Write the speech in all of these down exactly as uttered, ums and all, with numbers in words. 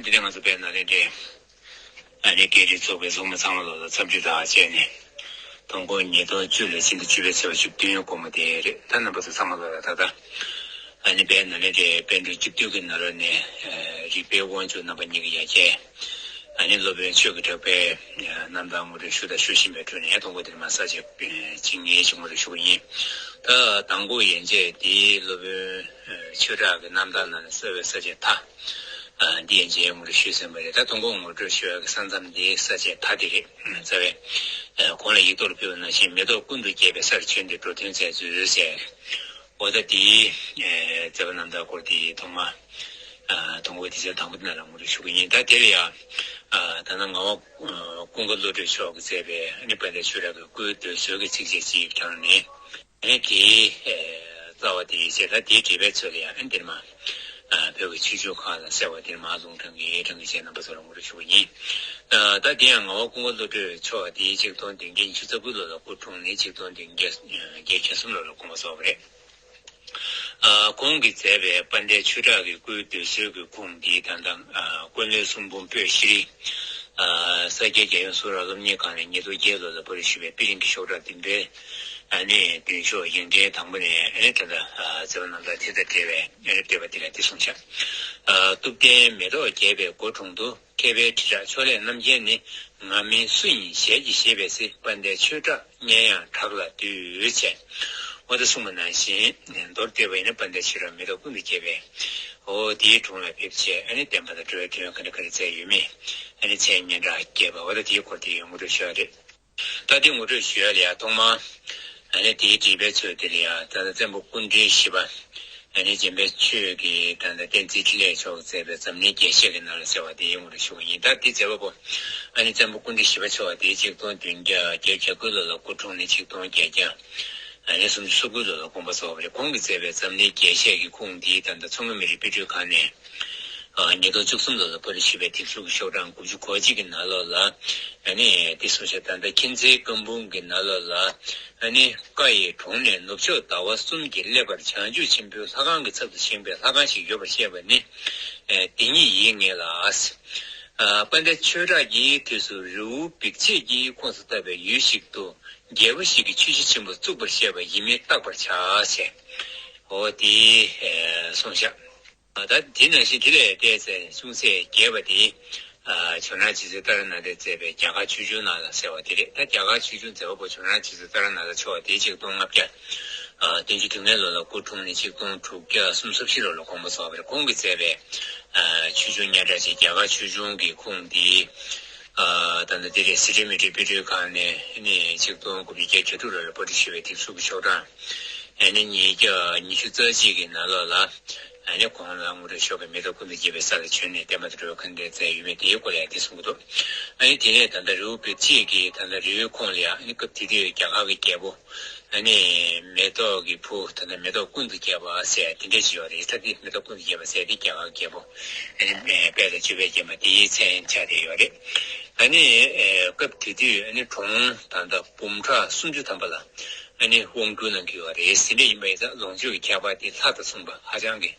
འདི་ནས་ང་ཚོ་དཔལ་ནཱ་ལེནྡྲའི་ཨ་ནི་རྒྱས་འབྲིང་ཚོགས་པའི་ཚོགས་མི་ཚང་མ་ལོ་ལ་འཚམས་འདྲི་དང་བཅས་ནས། སྟོང་དགོང་ཉིས་སྟོང་བཅུ་ལོའི་ཕྱི་ཟླ་བཅུ་པའི་ཚེས་པ་བཅུ་བདུན་དགོང་མོ་དེ་རེད། ད་རྣམ་པ་ཚོ་ཚང་མ་ལོ་ལ་ད་ལྟ་ཨ་ནི་དཔལ་ནཱ་ལེནྡྲའི་པཎ་གྲུབ་སྐྱིད་སྡུག་གི་ནང་ལོགས་ནས་རིག་པའི་དབང་ཕྱུག་རྣམ་པ་གཉིས་ཀྱི་ཡ་གྱལ། ཨ་ནི་སློབ་དཔོན་ཆོས་ཀྱི་གྲགས་པའི་རྣམ་ཐར་ངོ་སྤྲོད་ཞུ་དང་ཞུ་བཞིན་པའི་ཁྲོད་ནས་སྟོང་དགོང་དེར་མ་ས་བཅད་གཅིག་ངས་ཅིག་ངོ་སྤྲོད་ཞུ་གི་ཡིན། ད་དང་པོ་ཡན་ཆད་འདི་སློབ་དཔོན་ཆོས་གྲགས་ཀྱི་རྣམ་ཐར་ནང་ནས་གསལ་བའི་ས་བཅད་མཐའ། འདི་ཡན་ཆད་ངོ་སྤྲོད་ཞུས་ཟིན་པ་རེད། ད་དང་པོ་ངོ་སྤྲོད་ཞུ་ཡག་གི་ས་མཚམས་འདི་ས་བཅད་མཐའ་འདི་རེད། རྩ་བའི་གོང་ལ་ཡིག་ཐོག་ལ་ཕུལ་བ་ནང་བཞིན་མེ་ཏོག་ཀུན་ཏུ་རྒྱས་པའི་སར་བྱོན་ཏེ་འགྲོ་དོན་མཛད་མཛོད་ཟེར། འོ་ད་དེའི་མཛད་པ་རྣམ་ཐར་སྐོར་དེ་ཐོག་མ་དང་པོ་དེ་ཚེ་དང་པོ་དེ་ནང་ལ་ངོ་སྤྲོད་ཞུ་གི་ཡིན། ད་དེ་ལ་ཡང་ད་ནང་ངག་དབང་ཀུན་དགའ་བློ་གྲོས་མཆོག་གིས་མཛད་པའི་ཨ་ནི་དཔལ་ལྡན་ཆོས་གྲགས་ཀྱི་སྐུའི་འདོད་གསོལ་གྱི་ཚིགས་བཅད་ཅིག་དྲངས་ནས། ཨ་ནི་དེའི་རྩ་བ་དེ་བྱས། ད་དེའི་འགྲེལ་པའི་ཚུལ་ལ་ཡང་ཨ་ནི་འདིར་མ་བོད་ཀྱི་ཆོས་འབྱུང་ཁག་ལ་གསལ་བ་འདིར་མ་ལུང་དྲངས་ཀྱི་དྲངས་ཀྱི་བྱས་རྣམ་པ་ཚོ་ལ་ངོ་སྤྲོད་ཞུ་བ་ཡིན། ད་དེ་ཡང་ངག་དབང་ཀུན་དགའ་བློ་གྲོས་མཆོག་དེའི་ཆིག་སྟོང་བདུན་བརྒྱ་ཉི་ཤུ་རྩ་དགུ་ལོ་ལ་སྐུ་འཁྲུངས་ནས་ཆིག་སྟོང་བདུན་བརྒྱ་བརྒྱད་ཅུ་གྱ་གསུམ་ལོ་ལ་དགོངས་པ་རྫོགས་པ་རེད། ཁོང་གིས་མཛད་པའི་དཔལ་ལྡན་ཆོས་གྲགས་ཀྱི་སྐུའི་འདོད་གསོལ་གྱི་ཁུངས་འདི་ད་ལྟ་ཀུན་གླེང་གསུང་འབུམ་པོད་ཤྲཱི། ས་སྐྱའི་རྒྱལ་ཡོངས་གཙུག་ལག་སློབ་གཉེར་ཁང་ནས་ཉིས་སྟོང་བརྒྱད་ལོ་ལ་པར་སྐྲུན་ཞུས་པའི་དཔེ་རིང་གི་ཤོག་གྲངས་བདུན་པའི་ཨ་ནི་བདུན་ཤོག་ཡིག་ཕྲེང་དང་པོ་ནས་ཨ་ནི་ད་ལྟ་མཛད་པ་རྣམ་ཐར་དེ་དང་འབྲེལ་བའི་ཨ་ནི་བསྟོད་པ་འདི་ལ་འདི་གསུངས་བཞག། ཐུབ་བསྟན་མེ་ཏོག་རྒྱས་པའི་སྒོ་དྲུང་དུ། མཁས་པའི་ཁྲི་ཕྲག་ཕྱོགས་ལས་རྣམ་རྒྱལ་ནི། ང་མིན་སུ་ཡིན་ཞལ་གྱིས་བཞེས་པའི་ཚེ། དཔལ་ལྡན་ཆོས་གྲགས་སྙན་དབྱངས་བྲག་ལ་འདུད་ཅེས། འོ་ད་གསུངས་པ་ནང་བཞིན་མདོར་བསྡུས་པ་ཡིན་ན་དཔལ་ལྡན་ཆོས་གྲགས་མེ་ཏོག་ཀུན་ཏུ་རྒྱས་པའི་འོ་དེའི་དྲུང་ལ་ཕེབས་བྱས་ཨ་ནི་བསྟན་པ་དང་འགྲོ་བའི་དོན་ག་འདྲ་ག་འདྲ་མཛད་ཡོད་མེད་ཨ་ནི་མཚན་སྙན་གྲགས་རྒྱས་པ་འོ་ད་དེའི་སྐོར་དེ་ངོ་སྤྲོད་ཞུ་བ་རེད། ད་དེ་ངོ་སྤྲོད་ཞུ་ཡ་ལ་ཡ་ཐོག་མར་ཨ་ནི་དེའི་འགྲེལ་པའི་ཚུལ་དེ་ལ་ཡ་ད་ལྟ་བཙན་པོ་སྐུ་ཕྲེང་བཞི་པ་ཨ་ནི་འཇམ་དཔལ་ཆོས་ཀྱི་ད་ལྟ་བསྟན་འཛིན་འཕྲིན་ལས་མཆོག་མཛད་པའི་འཛམ་གླིང་རྒྱས་བཤད་ཀྱི་ནང་ལ་གསལ་བ་དེ་ཡི་ངོ་སྤྲོད་ཞུ་བ་ཡིན། ད་དེ་མཛད་པ་པོ་ཨ་ནི་བཙན་པོ་སྐུ་ཕྲེང་བཞི་པ་མཆོག་དེ་ཆིག་སྟོང་བདུན་བརྒྱ་བརྒྱད་ཅུ་གྱ་དགུ་ལོ་ལ་སྐུ་འཁྲུངས་ནས་ཆིག་སྟོང་བརྒྱད་བརྒྱ་ཨ་ནི་སུམ་ཅུ་སོ་དགུ་ལོ་ལ་དགོངས་པ་རྫོགས་པ་རེད། ཁོང་གིས་མཛད་པའི་འཛམ་གླིང་རྒྱས་བཤད་ཀྱི་ཁུངས་འདི་ད་ལྟ་མཚོ་སྔོན་མི་རིགས་དཔེ་སྐྲུན་ཁང་ནས། ཉིས་སྟོང་བཅུ་གསུམ་ལོ་ལ་པར་སྐྲུན་ཞུས་པའི་དེབ་གཟུགས་ཀྱི་ཤོག་གྲངས་དགུ་བཅུ་གོ་གཅིག་གི་ནང་ལོགས་ལ། ཨ་ནི་དེ་སོང་ཤག་ད་ལྟ་མཁྱེན་བརྩེའི་བཀའ་འབུམ་གྱི་ནང་ལོགས་ལ། ཨ་ནི་བཀའ་ཡི་དྲུང་ནས་ནུབ་ཕྱོགས་ཟླ་བ་གསུམ་གྱིས་སླེབས་པར་བྱང་ཆུབ་ཆེན་པོའི་ལྷ་ཁང་གི་ཚབ་ཏུ་བཞེངས་པའི་ལྷ་ཁང་ཞིག་ཡོད་པར་བཤད་པ་ནི། དེ་ཉིད་ཡིན་ངེས་ལ། དཔལ་ལྡན་ཆོས་གྲགས་ཀྱིས་དུས་སུ་རི་བོ་འབིགས་བྱེད་ཀྱི་ཁོངས་སུ་བཏབ་པའི་ཡུལ་ཞིག་ཏུ་རྒྱལ་པོ་ཞིག་གིས་ཆོས་གཞི་ཆེན་པོ་བཙུགས་པར་བཤད་པ་ཡིན་མིན་བརྟག་པར་བྱ་ཞེས། འོ་དེ་གསུངས་ཤག། ད་དེ་ནང་བཞིན་དེ་ལས་བལྟས་ཚེ་ཅུང་ཟད་རྒྱས་པ་དེ། ཇོ་ནང་རྗེ་བཙུན་ཏཱ་ར་ནཱ་ཐས་མཛད་པའི་རྒྱ་གར་ཆོས་འབྱུང་ནང་ལ་གསལ་བ་དེ་རེད། ད་རྒྱ་གར་ཆོས་འབྱུང་མཛད་པ་པོ་ཇོ་ནང་རྗེ་བཙུན་ཏཱ་ར་ནཱ་ཐ་མཆོག་དེ་ཆིག་སྟོང་ལྔ་བརྒྱ་བདུན་ཅུ་དོན་ལྔ་ལོ་ལ་སྐུ་འཁྲུངས་ནས་ཆིག་སྟོང་དྲུག་བརྒྱ་སུམ་ཅུ་སོ་བཞི་ལོ་ལ་དགོངས་པ་རྫོགས་པ་རེད། ཁོང་གིས་མཛད་པའི་ཆོས་འབྱུང་སྙན་གྲགས་ཅན་རྒྱ་གར་ཆོས་འབྱུང་གི་ཁུངས་དེ། ད་ལྟ་དེ་རེད། སི་ཁྲོན་མི་རིགས་དཔེ་སྐྲུན་ཁང་ནས་ཆིག་སྟོང་དགུ་བརྒྱ་བརྒྱད་ཅུ་གྱ་དྲུག་ལོ་ལ་པར་སྐྲུན་ཞུས་པའི་དེབ་གཟུགས་ཀྱི་ཤོག་གྲངས། ཨ་ནི་ཉིས་བརྒྱ་ཉི་ཤུ་རྩ་གཅིག་གི་ནང་ལོགས་ལ། ཨ་ནི་གོང་ལ་ངོ་སྤྲོད་ཞུས་པའི་མེ་ཏོག་ཀུན་ཏུ་རྒྱས་པའི་ས་ལ་བྱོན་ནས་བསྟན་པ་དང་འགྲོ་བའི་དོན་མཛད་ཡོད་མེད་དེའི་སྐོར་ལ་ཡང་དེ་གསུང་གི་འདུག། ཨ་ནི་དེ་ནས་ད་ལྟ་རི་བོ་འབིགས་བྱེད་ཀྱི་ད་ལྟ་རི་བོའི་ཁོངས་ལ་ཡང་ཨ་ནི་སྐབས་དེ་དུས་རྒྱ་གར་གྱི་རྒྱལ་པོ་ཨ་ནི་མེ་ཏོག་གི་བུ་ད་ལྟ་མེ་ཏོག་ཀུན་ཏུ་རྒྱས་པ་ཟེར་དེ་འདྲ་ཅིག་ཡོད་རེད། ད་དེ་མེ་ཏོག་ཀུན་ཏུ་རྒྱས་པ་ཟེར་དེ་རྒྱ་གར་གྱི་རྒྱལ་པོ་ཨ་ནི་དཔལ་ལ་སྤྱོད་པས་བརྒྱན་པ་དེའི་མཚན་ཆགས་བསྡད་ཡོད་རེད། ཨ་ནི་སྐབས་དེ་དུས་ཨ་ནི་གྲོང་ད་ལྟ་འབུམ་ཕྲག་སུམ་ཅུ་ཐམ་པ་ལ། ཨ་ནི་དབང་བསྒྱུར་གནང་གི་ཡོད་རེད། དེ་འདྲ་ཡིན་པ་ཡིན་ཙང་ལོངས་སྤྱོད་ཀྱི་ཁྱད་པར་དེ་ལྷ་དང་མཚུངས་པ་ཧ་ཅང་གི།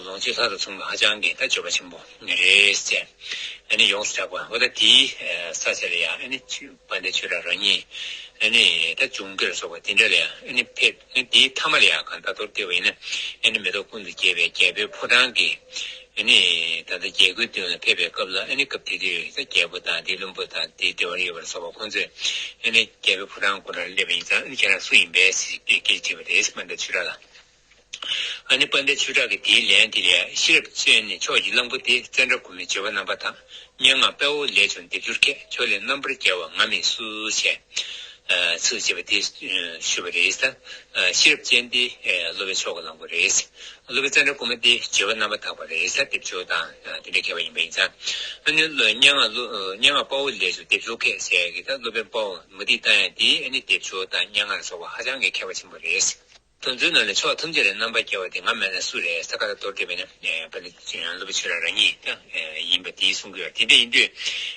ལོངས་སྤྱོད་ལྷ་དང་མཚུངས་པ་ཧ་ཅང་གི་ད་སྤྱོད་པ་ཆེན་པོ་རེད་ཟེར། ཨ་ནི་ཡོངས་སུ་གྲགས་པ་འོ་ད་དེའི་ས་ཆ་ལ་ཡང་ཨ་ནི་དཔལ་ལྡན་ཆོས་གྲགས་རང་ཉིད་ཨ་ནི་ད་ཇུང་གིར་སོགས་པ་དེ་འདྲ་ལ་ཡང་ཨ་ནི་ཕེབས། ཨ་ནི་དེའི་མཐའ་མ་ལ་ཡང་གང་ལྟར་མདོར་བསྡུས་པ་ཡིན་ན་ཨ་ནི་མེ་ཏོག་ཀུན་ཏུ་རྒྱས་པའི་རྒྱལ་པོའི་ཕོ་བྲང་གི་ཨ་ནི་ད་ལྟ་རྒྱལ་སྒོའི་མདུན་ལ་ཕེབས་པའི་སྐབས་ལ་ཨ་ནི་སྐབས་དེ་དུས་ད་རྒྱལ་པོ་དང་དེའི་བློན་པོ་དང་དེའི་སྡེ་བར་ཡོད་པར་སོགས་པ་ཁོང་ཚོས་ཨ་ནི་རྒྱལ་པོའི་ཕོ་བྲང་སྐོར་ལ་སླེབས་པ་ཡིན་ཙང་ཨ་ནི་ཁྱེད་རང་སུ་ཡིན་པས་ཟེར་སྐད་ཆ་དྲིས་པ་རེད། དཔལ་ལྡན་ཆོས་གྲགས་ལ། ཨ་ནི་དཔལ་ལྡན་ཆོས་གྲགས་ཀྱིས་དེའི་ལན་དེ་ལ་ཤེས་རབ་ཅན་ནི་ཕྱོགས་ཀྱི་གླང་པོ་དེ་ཙནྡྲ་གོ་མིའི་བརྗོད་པ་རྣམ་པ་དང་སྙན་ངག་དཔལ་བོ་ལས་བྱུང་སྡེབ་སྦྱོར་ཁྱད་ཕྱོགས་ལས་རྣམ་པར་རྒྱལ་བ་ང་མིན་སུ་ཞེས་ཚིག་བཅད་པ་དེ་ཞུས་པ་རེད། ཤེས་རབ་ཅན་དེ་སློབ་དཔོན་ཕྱོགས་ཀྱི་གླང་པོ་རེད། སློབ་དཔོན་ཙནྡྲ་གོ་མི་དེ་བརྗོད་པ་རྣམ་པར་དག་པ་རེད། སྡེབ་སྦྱོར་དང་དེ་འདྲའི་མཁས་པ་ཡིན་པ་ཡིན་ཙང་། ཨ་ནི་སྙན་ངག་སྙན་ངག་དཔའ་བོ་ལས་བྱུང་སྡེབ་སྦྱོར་ཁྱད་ཟེར་ཡ་གི་ད་སློབ་དཔོན་དཔའ་བོ་མུ་ཏིག་བཏང་ཡ་དེ་ཨ་ནི་སྡེབ་སྦྱོར་དང་སྙན་ངག་ལ་སོགས་པ་ཧ་ཅང་གི་མཁས་པ་ཆེན་པོ་རེད། དེ་ཚོའི་ནང་ནས་ཕྱོགས་ཐམས་ཅད་ལས་རྣམ་པར་རྒྱལ་བ་དེ་ང་མིན་ན་སུ་རེད་ཟེར་ཁ་ད་མདོར་བསྡུས་པ་ཡིན་ན་དཔལ་ལྡན་སློབ་དཔོན་ཆོས་གྲགས་རང་ཉིད་ཡིན་པ་དེ་གསུང་གི་ཡོད། དེ་འདྲ་ཡིན་དུས་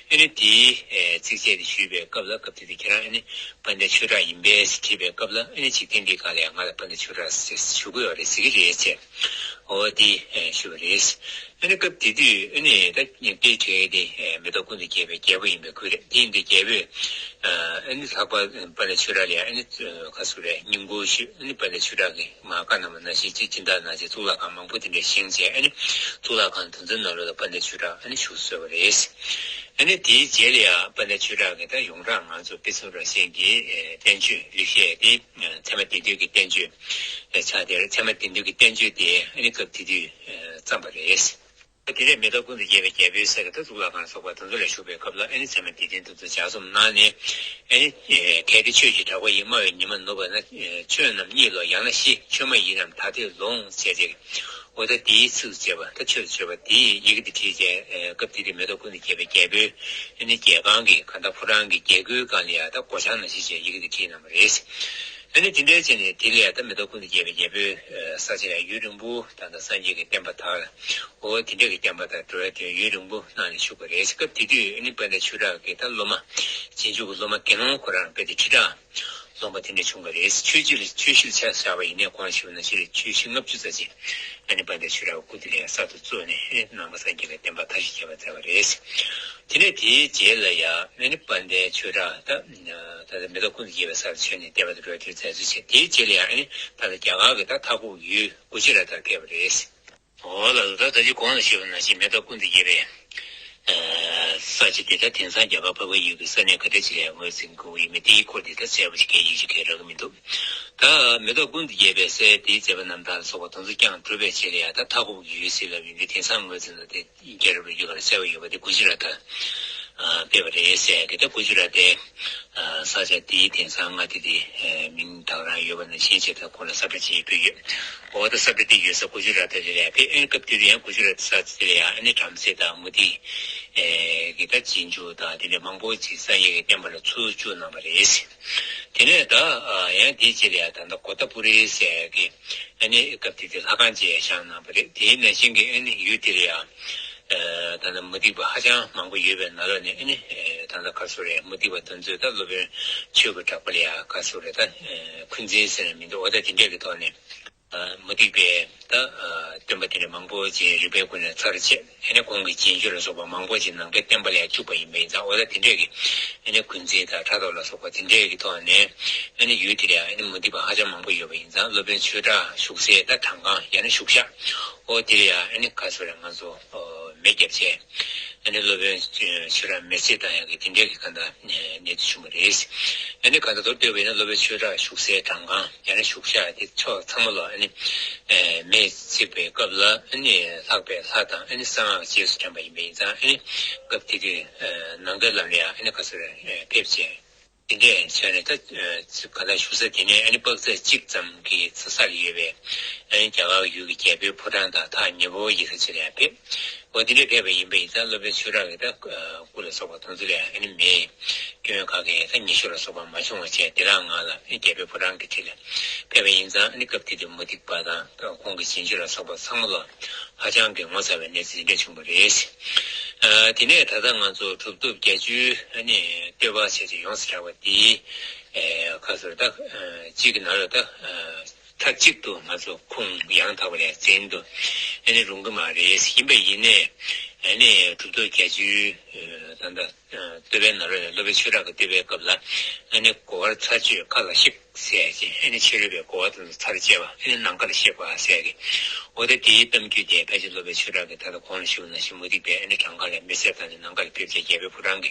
ཨ་ནི་དེའི་ཚིགས་བཅད་དེ་ཞུས་པའི་སྐབས་ལ་སྐབས་དེ་དུས་ཁྱེད་རང་ཨ་ནི་དཔལ་ལྡན་ཆོས་གྲགས་ཡིན་པས་དྲིས་པའི་སྐབས་ལ་ཨ་ནི་འཇིག་རྟེན་འདིའི་སྒང་ལ་ཡང་ང་ལ་དཔལ་ལྡན་ཆོས་གྲགས་ཞུ་གི་ཡོད་རེད་ཟེར་གི་རེད་ཅེས། འོ་དེ་ཞུ་བ་རེད། ཨ་ནི་སྐབས་དེ་དུས་ཨ་ནི་ད་དཔེ་བྲིས་དེ་མེ་ཏོག་ཀུན་ཏུ་རྒྱས་པའི་རྒྱལ་པོ་ཡིན་པའི་ཁུལ་རེད། དེ་ཡིན་དུས་རྒྱལ་པོས་ཨ་ནི་ལྷག་པར་དཔལ་ལྡན་ཆོས་གྲགས་ལ་ཨ་ནི་ཁ་སུ་རེད་བསྙེན་བཀུར་ཞུས། ཨ་ནི་དཔལ་ལྡན་ཆོས་གྲགས་ཀྱིས་མ་བཀའ་གནང་བ་ནང་བཞིན་ཅིག་སྦྱིན་བདག་ནང་བཞིན་གཙུག་ལག་ཁང་མང་པོ་དེ་འདྲ་བཞེངས་བྱས། ཨ་ནི་གཙུག་ལག་ཁང་དེ་ཚོའི་ནང་ལོགས་ལ་དཔལ་ལྡན་ཆོས་གྲགས་ཨ་ནི་བཞུགས་གསོལ་བ་རེད། ཨ་ནི་དེའི་རྗེས་ལ་ཡང་དཔལ་ལྡན་ཆོས་གྲགས་ཀྱིས་ད་ཡོངས་གྲགས་ང་ཚོ་དཔེ་མཚོན་རང་བཞིན་གྱི་བསྟན་བཅོས་ལེགས་བཤད་དེ་ཚད་མ་སྡེ་བདུན་གྱི་བསྟན་བཅོས་ཆགས་དེར། ཚད་མ་སྡེ་བདུན་གྱི་བསྟན་བཅོས་དེ་ཨ་ནི་སྐབས་དེ་དུས་བརྩམས་པ་རེད། དེ་ནས་མེ་ཏོག་ཀུན་ཏུ་རྒྱས་པའི་རྒྱལ་པོའི་སྲས་ཀྱི་ད་གཙུག་ལག་ཁང་སོགས་པ་དེ་ཚོ་ལ་བཞུགས་པའི་སྐབས་ལ་ཨ་ནི་ཚད་མ་སྡེ་བདུན་དེ་ཚོ་ལྗགས་རྩོམ་གནང་ནས། ཨ་ནི་གལ་ཏེ་ཆོས་ཀྱི་གྲགས་པ་ཡིས། སྨྲ་བའི་ཉི་མ་ནུབ་པ་ན། ཆོས་རྣམས་གཉིད་ལོག་ཡང་ན་ཤི། ཆོས་མ་ཡིན་རྣམས་ད་ལྟས་ལོངས་བྱས་ཅིག་འོ་ད་དེའི་ཚིགས་བཅད་པ་ད་ཆོས་ལ་བརྗོད་པ་དེའི་ཡི་གེ་འདི་བྲིས་རྗེས་སྐབས་དེ་དུས་མེ་ཏོག་ཀུན་ཏུ་རྒྱས་པའི་རྒྱལ་པོའི་ཨ་ནི་རྒྱལ་ཁང་གི་ག་ད་ཕོ་བྲང་གི་རྒྱལ་སྒོའི་སྒང་ལ་ཡ་ད་སྒོ་བྱང་ནང་བཞིན་བྱས་ཡི་གེ་འདི་བྲིས་གནང་བ་རེད། ཨ་ནི་དེ་འདྲའི་བྱས་ནས་དེ་ལ་ཡ་ད་མེ་ཏོག་ཀུན་ཏུ་རྒྱས་པའི་རྒྱལ་པོའི་ས་ཆ་ལ་ཡུན་རིང་པོ་ད་ད་སངས་རྒྱས་ཀྱི་བསྟན་པ་དར། འོ་དེ་འདྲ་གི་བསྟན་པ་དང་འགྲོ་བའི་དོན་ཡུན་རིང་པོ་གནང་ནས་བཞུགས་པ་རེད། སྐབས་དེ་དུས་ཨ་ནི་དཔལ་ལྡན་ཆོས་གྲགས་ཀྱི་ད་སློབ་མ་རྗེས་འཇུག་གི་སློབ་མ་དགེ་སློང་ཁོ་རང་དཔེ་དེ་ཁྲི་ཕྲག་ལོངས་པ་དེ་འདྲ་བྱུང་བ་རེད། ཆོས་བཞི་ལ་ཆོས་བཞི་ལ་ཆ་བཞག་པ་ཡིན་ནའི་གོང་ལ་ཞུས་པ་ནང་བཞིན་ཆོས་བཞི་ལྔ་བཅུ་ཙམ་ཅིག་ཨ་ནི་དཔལ་ལྡན་ཆོས་གྲགས་སྐུ་དེ་ལ་ཡང་གསར་དུ་བཙུགས་ནས་ཨ་ནི་ནང་པ་སངས་རྒྱས་པའི་བསྟན་པ་དར་ཞིང་རྒྱས་པ་མཛད་པ་རེད། དེ་ནས་དེའི་རྗེས་ལ་ཡང་ཨ་ནི་དཔལ་ལྡན་ཆོས་གྲགས་ད་ད་ལྟ་མེ་ཏོག་ཀུན་ཏུ་རྒྱས་པའི་སར་བྱོན་ནས་བསྟན་པ་དར་བའི་དུས་མཛད་གཙོ་བྱས། དེའི་རྗེས་ལ་ཡང་ཨ་ནི་ད་ལྟ་རྒྱ་གར་གྱི་ད་མཐའ་འཁོབ་ཡུལ་གུ་ཇི་ར་ཏར་ཕེབས་པ་རེད། འོ་ལགས་སོ། ད་ད་ཅི་གོང་ལ་ཞུས་པ་ནང་བཞིན་མེ་ཏོག་ཀུན་ཏུ་རྒྱས་པའི་ས་ཆ་འདི་ད་དེང་སང་རྒྱ་གར་འཕགས་པའི་ཡུལ་གྱི་ས་གནས་ག་འདྲ་ཅིག་ལ་ངོས་འཛིན་དགོས་ཀྱི་ཡོད་མེད་དེའི་སྐོར་འདི་ད་གསལ་པོ་ཞིག་སྐད་ཡིག་ཅིག་གས་རག་གི་མི་འདུག་ད་མེ་ཏོག་ཀུན་ཏུ་རྒྱས་པའི་སའི་དེའི་མཛད་པ་རྣམ་ཐར་ལ་སོགས་པ་དེ་ཚོ་ཀྱང་གྲུབ་པའི་ཆེད་ལ་ཡང་ད་མཐའ་འཁོབ་ཀྱི་ཡུལ་ཟེར་ལབ་ཡོང་དུས་དེང་སང་ངོས་འཛིན་ལ་དེ་རྒྱལ་རབས་ལོ་རྒྱུས་སྒང་ལ་གསལ་པོ་ཡོད་པ་དེ་གུ་ཇི་ར་ཏར་ཕེབས་པ་རེད་ཟེར་གི། ད་གུ་ཇི་ར་ཏའི་ས་ཆ་དེའི་དེང་སང་མངའ་སྡེ་དེ་མིང་ད་ག་རང་ཡོད་པ་ནང་བཞིན་བྱས་ད་ཁོང་ལ་ས་ཁྲ་ཅིག་ཕུལ་ཡོད། འོ་ད་ས་ཁྲ་དེ་ཡོད་ས་གུ་ཇི་ར་ཏ་དེ་ལ་ཕེབས། ཨ་ནི་སྐབས་དེ་དུས་ཡང་གུ་ཇི་ར་ཏ་ས་ཆ་དེ་ལ་ཡང་ཨ་ནི་བྲམ་ཟེ་དང་མུ་སྟེགས་ཀྱི་ད་རྗེས་འཇུག་དང་དེ་འདྲ་མང་པོ་ཅིག་སངས་རྒྱས་ཀྱི་བསྟན་པ་ལ་ཚུར་བཅུག་གནང་བ་རེད། དེ་ནས་ད་ཡང་དེའི་རྗེས་ལ་ཡང་ད་ལྟ་གོ་ཏ་པུ་རི་ཟེར་གི་ཨ་ནི་སྐབས་དེ་དུས་ལྷ་ཁང་ཅིག་བཞེངས་གནང་བ་རེད། དེའི་ནང་བཞིན་གྱི་ཨ་ནི་ཡུལ་དེ་ལ་ཡང་ད་ལྟ་མུ་སྟེགས་པ་ཧ་ཅང་མང་པོ་ཡོད་པའི་ནང་ལོགས་ནས་ཨ་ནི་ད་ལྟ་ག་སུ་རེད། མུ་སྟེགས་པ་དེ་ཚོས་ད་སློབ་དཔོན་ཆོས་ཀྱི་གྲགས་པ་ལ་ཡང་ག་སུ་རེད། ད་འཁོན་འཛིན་ཟེར་ནས་མི་འདུག་འོ་ད་དེ་འདྲས་ཀྱི་ཐོག་ནས། མུ་སྟེགས་པའི་ད་སྟོན་པ་དེ་འདྲ་མང་པོ་ཅིག་རིག་པའི་སྒོ་ནས་ཚར་བཅད། ཨ་ནི་ཁོང་གི་རྗེས་འཇུག་ལ་སོགས་པ་མང་པོ་ཅིག་ནང་པའི་བསྟན་པ་ལ་བཅུག་པ་ཡིན་པ་ཡིན་ཙང་། འོ་ད་དེ་འདྲས་ཀྱི་ཨ་ནི་འཁོན་འཛིན་དང་ཕྲག་དོག་ལ་སོགས་པ་དེ་འདྲས་ཀྱི་ཐོག་ནས་ཨ་ནི་ཡུལ་དེ་ལ་ཡང་ཨ་ནི་མུ་སྟེགས་པ་ཧ་ཅང་མང་པོ་ཡོད་པ་ཡིན་ཙང་། སློབ་དཔོན་ཆོས་གྲགས་བཞུགས་སའི་ད་བྲང་ཁང་ཡང་ན་བཞུགས་ཤག་འོ་དེ་ལ་ཡང་ཨ་ནི་ག་སུ་རེད། ང་ཚོ་མེ་བརྒྱབ་བྱས། ཨ་ནི་སློབ་དཔོན་ཆོས་གྲགས་མེར་སྲེག་བཏང་ཡག་གི་དེ་འདྲའི་གི་ག་ད་གནས་ཚུལ་བྱུང་བ་རེད། ཨ་ནི་ག་ད་མདོར་བསྡུས་པ་ཡིན་ན་སློབ་དཔོན་ཆོས་གྲགས་བཞུགས་སའི་བྲང་ཁང་ཡང་ན་བཞུགས་ཤག་དེ་ཕྱོགས་ཚང་མ་ལ་ཨ་ནི་མེས་འཚིག་པའི་སྐབས་ལ་ཨ་ནི་ལྷག་པའི་ལྷ་དང་ཨ་ནི་གསང་སྔགས་རྗེས་སུ་དྲན་པ་ཡིན་པ་ཡིན་ཙང་། ཨ་ནི་སྐབས་དེ་དུས་ནམ་མཁའི་ལམ་ལ་ཡང་ཨ་ནི་ག་ཟེར་ཕེབས་བྱས། དེ་འདྲས་བྱས་ནས་ད་ག་ད་བཞུགས་ས་དེ་ནས་ཨ་ནི་དཔག་ཚད་གཅིག་ཙམ་གྱི་ས་ས་ལ་ཡོད་པའི་ཨ་ནི་རྒྱ་གར་ཡུལ་གྱི་རྒྱལ་པོའི་ཕོ་བྲང་དང་ཐག་ཉེ་པོ་ཡི་ས་ཆ་ལ་ཡང་ཕེབས། འོ་དེ་འདྲས་ཕེབས་པ་ཡིན་པ་ཡིན་ཙང་། སློབ་དཔོན་ཆོས་གྲགས་ཀྱི་ད་སྐུ་ལ་སོགས་པ་དེ་ཚོ་ལ་ཨ་ནི་མེ་སྐྱོན་ག་གེ་ད་ཉེས་ཤོས་ལ་སོགས་པ་མ་བྱུང་བ་བྱས། བདེ་བླག་ངང་ལ་ཨ་ནི་རྒྱལ་པོའི་ཕོ་བྲང་གི་འཁྲིས་ལ་ཕེབས་པ་ཡིན་ཙང་། ཨ་ནི་སྐབས་དེ་དུས་མུ་སྟེགས་པ་དང་ཁོང་གི་རྗེས་འཇུག་ལ་སོགས་པ་ཚང་མ་ལ་ཧ་ཅང་གི་ངོ་མཚར་བའི་གནས་ཚུལ་འདི་འདྲ་བྱུང་བ་རེད། ཨ་དེ་ནས་ད་ལྟ་ང་ཚོ་གྲུབ་ཐོབ་བརྒྱད་ཅུའི་ཨ་ནི་བསྟོད་པ་བྱས་ཏེ་ཡོངས་སུ་གྲགས་པ་འདི་ཁ་སོར་ད་གཅིག་གི་ནང་ལ་ད་མཐའ་གཅིག་ཏུ་ང་ཚོ་ཁུངས་ཡང་དག་པ་ལ་འཛིན་དུ་ཨ་ནི་རུང་གི་མ་རེད། ཡིན་པ་ཡིན་ནའི་ཨ་ནི་གྲུབ་ཐོབ་བརྒྱད་ཅུའི་ད་ལྟ་བསྟོད་པའི་ནང་ལོགས་ནས་སློབ་དཔོན་ཆོས་གྲགས་ཀྱི་བསྟོད་པའི་སྐབས་ལ་ཨ་ནི་གོ་བར་ཚར་གཅོད་ཁ་ལ་གཤེགས་ཟེར་ཅིང་། ཨ་ནི་ཕྱི་རོལ་པའི་གོ་བ་དེ་ཚོ་ཚར་བཅད་པ། ཨ་ནི་ནམ་མཁའ་ལ་གཤེགས་པ་ཟེར་གི། འོ་ད་དེའི་གཏམ་རྒྱུད་དེ་ཕལ་ཆེར་སློབ་དཔོན་ཆོས་གྲགས་ཀྱིས་ད་ལྟ་གོང་ལ་ཞུས་པ་ནང་བཞིན་མུ་སྟེགས་པས་ཨ་ནི་བྲང་ཁ་ལ་མེ་བསད་བཏང་ནས་ནམ་མཁའ་ལ་ཕེབས་བྱས་རྒྱལ་པོའི་ཕོ་བྲང་གི་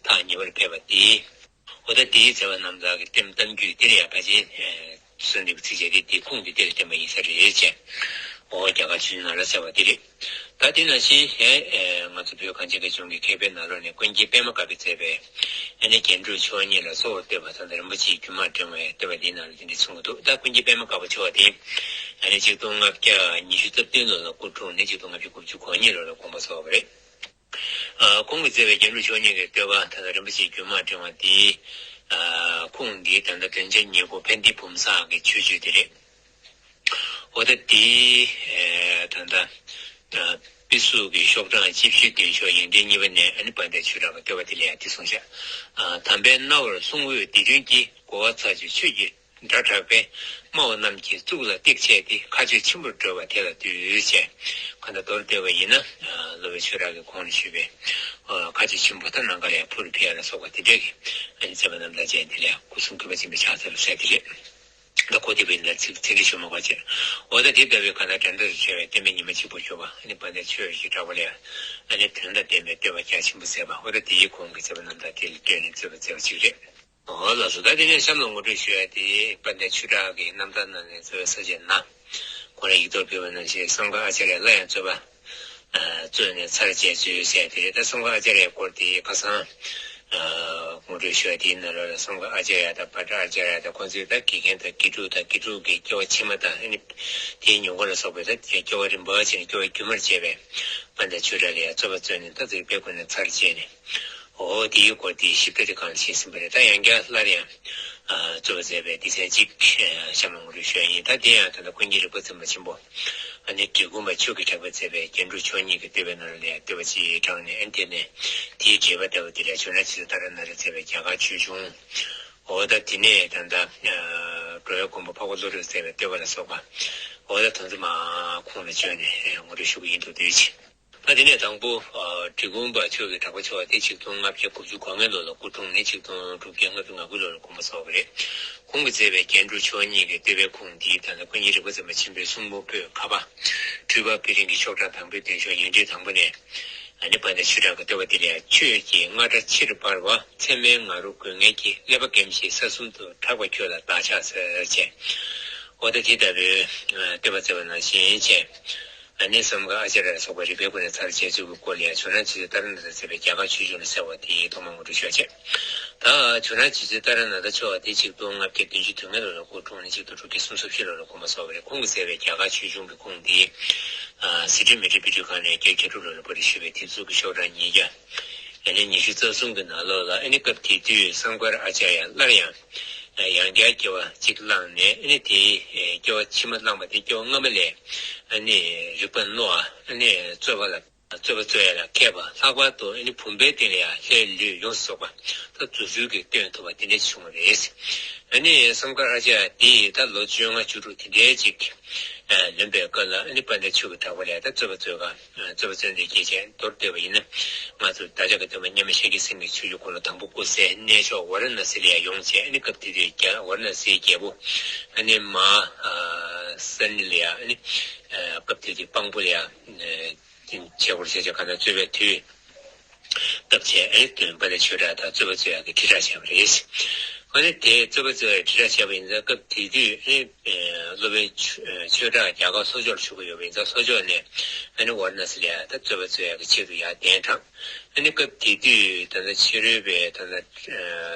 ཐག་ཉེ་བར་ཕེབས་པ་དེ། འོ་ད་དེའི་མཛད་པ་རྣམ་ཐར་གྱི་གཏམ་གཏམ་རྒྱུད་དེ་ལ་ཡང་ཕལ་ཆེར་གསོལ་འདེབས་ཚིགས་བཅད་དེ་དེའི་ཁུངས་དེ་དེ་ལ་བསྟན་པ་ཡིན་ས་རེད་ཅེས། འོ་རྒྱ་གར་ཆོས་འབྱུང་ནང་ལ་གསལ་བ་དེ་རེད། ད་དེ་ནང་བཞིན་ཨེ་ང་ཚོ་བོད་གངས་ཅན་གྱི་ལྗོངས་ཀྱི་མཁས་པའི་ནང་ལོགས་ནས་ཀུན་མཁྱེན་པདྨ་དཀར་པོས་མཛད་པའི་ཨ་ནི་རྒྱན་དྲུག་མཆོག་གཉིས་ལ་གཙོ་བོར་བསྟོད་པ་དང་། རིན་པོ་ཆེའི་རྒྱུད་མང་ཕྲེང་བའི་བསྟོད་པ་འདིའི་ནང་ལ་དེ་འདྲ་གསུང་གི་འདུག་ད་ཀུན་མཁྱེན་པདྨ་དཀར་པོ་མཆོག་དེ་ཨ་ནི་ཆིག་སྟོང་ལྔ་བརྒྱ་ཉི་ཤུ་རྩ་བདུན་ལོ་ལ་སྐུ་འཁྲུངས་ནས་ཆིག་སྟོང་ལྔ་བརྒྱ་དགུ་བཅུ་གོ་གཉིས་ལོ་ལ་དགོངས་པ་རྫོགས་པ་རེད། ཨ་ཁོང་གིས་མཛད་པའི་རྒྱན་དྲུག་མཆོག་གཉིས་ཀྱི་བསྟོད་པ་དང་། རིན་པོ་ཆེའི་རྒྱུད་མང་ཕྲེང་བ་འདིའི་ཨ་ཁུངས་འདི་ད་ལྟ་འདོན་ཆ་ཉེར་དགུ་ཕན་བདེའི་བུམ་བཟང་གི་མཆོད་བརྗོད་དེ་རེད། འོ་ད་དེའི་ཨེ་ད་ལྟ་ཨ་དཔེ་གཟུགས་ཀྱི་ཤོག་གྲངས་བཅུ་བཞི་བདུན་ཤོག་ཡིག་ཕྲེང་གཉིས་པ་ནས་ཨ་ནི་དཔལ་ལྡན་ཆོས་གྲགས་ཀྱི་བསྟོད་པ་དེ་ལ་ཡང་དེ་གསུངས་ཤག་ཨ་དམ་པའི་རྣ་བར་གསུང་འོས་འདི་ལྡན་གྱི། གོ་བ་ཚར་གཅོད་ཆོས་ཀྱི་ སྒྲ་གྲགས་པས་སྨྲ་བ་རྣམས་ཀྱི་གཙུག་ལ་སྟེགས་བྱས་ཏེ་མཁའ་སྤྱོད་ཆེན་པོར་སྒྲོལ་བ་དེ་ལ་འདུད་ཅེས། གང་ལྟར་མདོར་བསྡུས་པ་ཡིན་ན། སློབ་དཔོན་ཆོས་གྲགས་ཀྱིས་གོང་ལ་ཞུས་པའི་མཁའ་སྤྱོད་ཆེན་པོ་དང་ནམ་མཁའ་ལ་འཕུར་འཕེལ་ལ་སོགས་པ་དེ་འདྲ་གི་མཛད་པ་རྣམ་ཐར་ཅན་དེ་ལ་སྐུ་གསུང་གུས་པ་ཆེན་པོས་ཕྱག་འཚལ་ལོ་ཟེར་དེ་རེད། ད་གོ་དེ་བས་ལ་ཚིག་ཚིག་འདི་ཞུ་མ་དགོས་ཅེས། འོ་ད་དེ་ལྟ་བུའི་གང་ལྟར་འགྲན་ཟླ་རུ་ཆེ་བའི་བསྟན་པའི་ཉི་མ་གཅིག་པུར་གྱུར་པ་ཨ་ནི་དཔལ་ལྡན་ཆོས་ཀྱི་གྲགས་པ་ལས། ཨ་ནི་དོན་དང་ལྡན་པའི་བསྟོད་པ་རྒྱ་ཆེན་པོ་མཛད་པ་འོ་ད་དེའི་གོང་གི་མཛད་པ་རྣམ་ཐར་དེ་ལ་བསྟོད་ནས་རྩོད་པ་མཛད་པ་ཅིག་རེད། འོ་ལགས་སོ། ད་དེ་ནས་གཤམ་ལ་ངོ་སྤྲོད་ཞུ་ཡ་དེ་དཔལ་ལྡན་ཆོས་གྲགས་ཀྱི་རྣམ་ཐར་ནང་ནས་རྩོད་པའི་ས་བཅད་ན། ཁོང་རང་ཡིག་ཐོག་ཕུལ་བ་ནང་བཞིན་བསམ་མཁར་ཨ་ཙརྱ་སླར་ཡང་རྩོད་པ། རྩོད་ནས་ཚར་བཅད་ཚུལ་ཟེར་དེ་རེད། ད་བསམ་མཁར་ཨ་ཙརྱའི་སྐོར་དེ་ཁ་སང་། ངོ་སྤྲོད་ཞུ་བ་དེའི་ནང་ལོགས་ལ་བསམ་མཁར་ཨ་ཙརྱ་དང་བྷ་དྲ་ཨ་ཙརྱ་དང་ཁོང་ཚོའི་ད་དགེ་རྒན་དང་དགེ་ཕྲུག་དང་དགེ་ཕྲུག་གི་སྐྱེ་བ་ཕྱི་མ་དང་ཨ་ནི། དེའི་ཉེ་འཁོར་ལ་སོགས་པའི་ད་སྐྱེ་བ་རིམ་པ་བྱས་ནས་སྐྱེ་བ་རྒྱུན་མར་བྱས་པའི་དཔལ་ལྡན་ཆོས་གྲགས་ལ་ཡང་རྩོད་པ་རྩོད་ནས་ད་ཚིག་པའི་སྒོ་ནས་ཚར་བཅད་ནས། འོ་དེའི་སྐོར་དེའི་ཞིབ་ཕྲ་དེ་གང་ལ་ཕྱིན་ཟིན་པ་རེད། ད་ཡང་བསྐྱར་སླར་ཡང་། རྩོད་པ་མཛད་པའི་སྡེ་ཚན་གཅིག་གཤམ་ལ་ངོ་སྤྲོད་ཞུ་ཡ་ཡིན། ད་དེ་ཡང་ད་ལྟ་ཀུན་མཁྱེན་རིག་པ་འཛིན་པ་ཆེན་པོ། ཨ་ནི་འབྲི་གུང་པ་མཆོག་གིས་གྲགས་པ་མཛད་པའི་རྒྱན་དྲུག་མཆོག་གཉིས་ཀྱི་བསྟོད་པའི་ནང་ལ་ཡང་བསྟོད་པ་ཅིག་དྲངས་ནས་ཨ་ནི་དེ་ནས་དེའི་འགྲེལ་པ་ལྟ་བུ་དེ་ལ་ཇོ་ནང་རྗེ་བཙུན་ཏཱ་ར་ནཱ་ཐས་མཛད་པའི་རྒྱ་གར་ཆོས་འབྱུང་། འོ་ད་དེ་ནས་ད་ལྟ་འགྲོ་བའི་མགོན་པོ་འཕགས་པ་ཀླུ་སྒྲུབ་མཛད་པའི་བསྟོད་པ་ལ་སོགས་པ། འོ་ད་དོན་ཚུལ་མ་ཁོང་ལ་བཅོལ་ནས་ངོ་སྤྲོད་ཞུ་གི་ཡིན། འདུག་དེ་བཞིན། ད་དེ་ནས་དང་པོ། འབྲི་གུང་པ་མཆོག་གི་གྲགས་པ་ཆེ་བ་དེ་ཆིག་སྟོང་ལྔ་བརྒྱ་དགུ་བཅུ་གོ་ལྔའི་ལོ་ལ་སྐུ་འཁྲུངས་ནས་ཆིག་སྟོང་དྲུག་བརྒྱ་ལྔ་བཅུ་ང་དགུའི་ལོ་ལ་དགོངས་པ་རྫོགས་པ་རེད། ཁོང་གིས་མཛད་པའི་རྒྱན་དྲུག་མཆོག་གཉིས་ཀྱི་བསྟོད་པའི་ཁུངས་འདི་ད་ལྟ་ཀུན་མཁྱེན་རིག་པ་འཛིན་པ་ཆེན་པོའི་གསུང་འབུམ་པོད་ཁ་པ། སྤྲུལ་པ་དཔལ་རིའི་ཤོག་གྲངས་དང་པོའི་འདོན་ཆོག་ཡིག་འབྲུ་དང་པོ་ནས། ཨ་ནི་དཔལ་ལྡན་ཆོས་གྲགས་ཀྱི་བསྟོད་པ་འདི་ལ་ཡང་ཆོས་ཀྱི་རྔ་སྒྲ་ཆེར་འབར་བ་མཚན་མའི་ང་རོ་དགོད་ངན་གྱིས་ཀླད་པ་འགེམས་ཤིང་ས་གསུམ་དུ་གྲགས་པ་ཁྱོད་ལ་བདག་ཕྱག་འཚལ་ཅེས། འོ་ད་དེ་ལྟ་བུའི་བསྟོད་པ་མཛད་པ་ནང་བཞིན་བྱས། ཨ་ནི་བསམ་མཁར་ཨ་ཙརྱ་ལ་སོགས་པ་རིགས་པའི་སྒོ་ནས་ཚར་བཅད་ཚུལ་གྱི་སྐོར་ལ་ཡང་ཇོ་ནང་རྗེ་བཙུན་ཏཱ་ར་ནཱ་ཐས་མཛད་པའི་རྒྱ་གར་ཆོས་འབྱུང་ལ་གསལ་བ་དེ་ཐོག་མར་ངོ་སྤྲོད་ཞུ་བ་བྱས། ད་ཇོ་ནང་རྗེ་བཙུན་ཏཱ་ར་ནཱ་ཐ་མཆོག་དེ་ཆིག་སྟོང་ལྔ་བརྒྱ་བདུན་ཅུ་དོན་ལྔའི་ལོ་ལ་སྐུ་འཁྲུངས་ནས་ཆིག་སྟོང་དྲུག་བརྒྱ་སུམ་ཅུ་སོ་བཞི་ལོ་ལ་དགོངས་པ་རྫོགས་པ་རེད། ཁོང་གིས་མཛད་པའི་རྒྱ་གར་ཆོས་འབྱུང་གི་ཁུངས་འདི། ཨ་སི་ཁྲོན་མཻ་ཏྲི་པཎ་ཁང་ནས་བརྒྱད་བརྒྱད་དྲུག་ལོ་ལ་པར་ཞུས་པའི་དེབ་གཟུགས་ཀྱི་ཤོག་གྲངས་ཉིས་བརྒྱ། ཨ་ནི་ཉི་ཤུ་རྩ་གསུམ་གྱི་ནང་ལོགས་ལ་ཨ་ནི་སྐབས་དེ་དུས་བསམ་མཁར་ཨ་ཙརྱ་སླར་ཡང་། ཡང་བསྐྱར་སྐྱེ་བ་གཅིག་བླངས་ནས་ཨ་ནི་དེའི་སྐྱེ་བ་ཕྱི་མ་བླངས་པ་དེ་སྐྱེ་བ་སྔ་མ་ལས་ཨ་ནི་རིག་པ་རྣོ་བ་ཨ་ནི་རྩོད་པ་ལ་རྩོད་པ་རྩོད་ཡ་ལ་མཁས་པ། ལྷག་པར་དུ་ཨ་ནི་བུམ་པའི་སྟེང་ལ་ཡང་ལྷའི་ལུས་ཡོངས་སུ་རྫོགས་པ་ད་རྫུ་འཕྲུལ་གྱིས་སྟོན་ཐུབ་པ་དེ་འདྲ་བྱུང་བ་རེད། ཨ་ནི་བསམ་མཁར་ཨ་ཙརྱ་དེ་ད་ལོ་བཅོ་ལྔ་བཅུ་དྲུག་དེ་འདྲའི་ཅིག་ལོན་པའི་སྐབས་ལ་ཨ་ནི་དཔལ་ལྡན་ཆོས་ཀྱི་གྲགས་པ་ལ་ད་རྩོད་པ་རྩོད་ག་རྩོད་པ་རྩོད་འདོད་སྐྱེས་བྱས། མདོར་བསྡུས་པ་ཡིན་ན། ང་ཚོ་བདག་ཅག་གི་སྟོན་པ་མཉམ་མེད་ཤཱཀྱ་སེང་གེ་ཆོས་ཀྱི་འཁོར་ལོ་དང་པོ་བསྐོར་སའི་གནས་མཆོག་ཝཱ་ར་ཎ་སི་ལ་ཡང་ཡོང་བྱས། ཨ་ནི་སྐབས་དེ་དུས་རྒྱ་ཝཱ་ར་ཎ་སིའི་རྒྱལ་པོ་ཨ་ནི་མ་ཧཱ་ས་ནི་ལ་ཡ་ཨ་ནི་སྐབས་དེ་དུས་དཔང་པོ་ལ་ཡ་བྱེད་སྒོར་བྱས་བྱས་གང་ལྟར་རྩོད་པའི་དུས་སྟབས་བྱས། ཨ་ནི་དཔལ་ལྡན་ཆོས་གྲགས་དང་རྩོད་པ་རྩོད་ཡག་གི་དྲིལ་བསྒྲགས་བྱས་པ་རེད། ཨ་ནི་དེ་རྩོད་པ་རྩོད་ཡག་དྲིལ་བསྒྲགས་བྱས་པ་ཡིན་ཙང་སྐབས་དེ་དུས་ཨ་ནི། སློབ་དཔོན་ཆོས་ཆོས་གྲགས་རྒྱ་གར་ལྷོ་ཕྱོགས་ལ་བཞུགས་ཀྱི་ཡོད་པ་ཡིན་ཙང་ལྷོ་ཕྱོགས་ནས་ཨ་ནི་ཝཱ་ར་ཎ་སི་ལ་ཡ་ད་རྩོད་པ་རྩོད་ཡག་གི་ཆེད་དུ་ཡར་གདན་དྲངས། ཨ་ནི་སྐབས་དེ་དུས་ད་ལྟ་ཕྱི་རོལ་པའི་ད་ལྟ་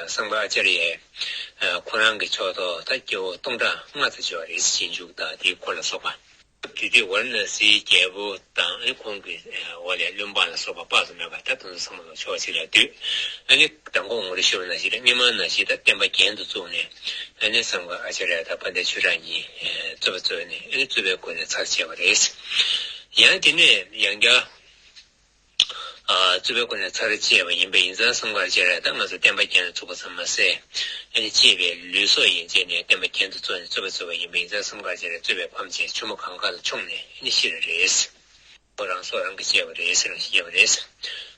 བསམ་མཁར་ཨ་ཙརྱ་ཡས་ཁོ་རང་གི་ཕྱོགས་གཏོགས་ད་སྐྱེ་བོ་སྟོང་ཕྲག་ལྔ་ཙམ་ཡོད་རེད། རྗེས་འཇུག་དང་དེའི་སྐོར་ལ་སོགས་པ། སྐབས་དེ་དུས་ཝཱ་ར་ཎ་སིའི་རྒྱལ་པོ་དང་ཨ་ནི་ཁོང་གི་འོག་ལས་བློན་འབངས་ལ་སོགས་པ་དཔག་ཏུ་མེད་པ་ད་དེ་ཚོ་ཚང་མ་ལ་ཕྱོགས་གཅིག་ལ་འདུས། ཨ་ནི་མདང་དགོང་ངོ་སྤྲོད་ཞུས་པ་ནང་བཞིན་རེད། སྔོན་མ་ནང་བཞིན་ད་བསྟན་པ་རྒྱན་དུ་བཙུགས་ནས་ཨ་ནི་བསམ་མཁར་ཨ་ཙརྱ་དང་དཔལ་ལྡན་ཆོས་གྲགས་གཉིས་རྩོད་པ་རྩོད་ནས་ཨ་ནི་རྩོད་པའི་སྒོ་ནས་ཚར་བཅད་པ་རེད། ཡང་དེ་ནས་ཡང་བསྐྱར་རྩོད་པའི་སྒོ་ནས་ཚར་བཅད་པ་ཡིན་པ་ཡིན་ཙང་བསམ་མཁར་ཨ་ཙརྱ་ད་ང་ཚོ་བསྟན་པ་རྒྱན་དུ་བཙུགས་པ་ཙམ་མ་ཟད། ཨ་ནི་གཅེས་པའི་ལུས་སྲོག་ཡན་ཆད་ནས་བསྟན་པ་རྒྱན་དུ་བཙུགས་ནས་རྩོད་པ་རྩོད་པ་ཡིན་པ་ཡིན་ཙང་བསམ་མཁར་ཨ་ཙརྱ་རྩོད་པས་ཕམ་བྱས་ཆུ་མོ་གངྒཱ་ལ་མཆོངས་ནས་ཨ་ནི་ཤི་ར་རེད། ཁོ་རང་སྲོག་རང་གིས་བཅད་པ་རེད་ཟེར་ནས་བཤད་པ་རེད།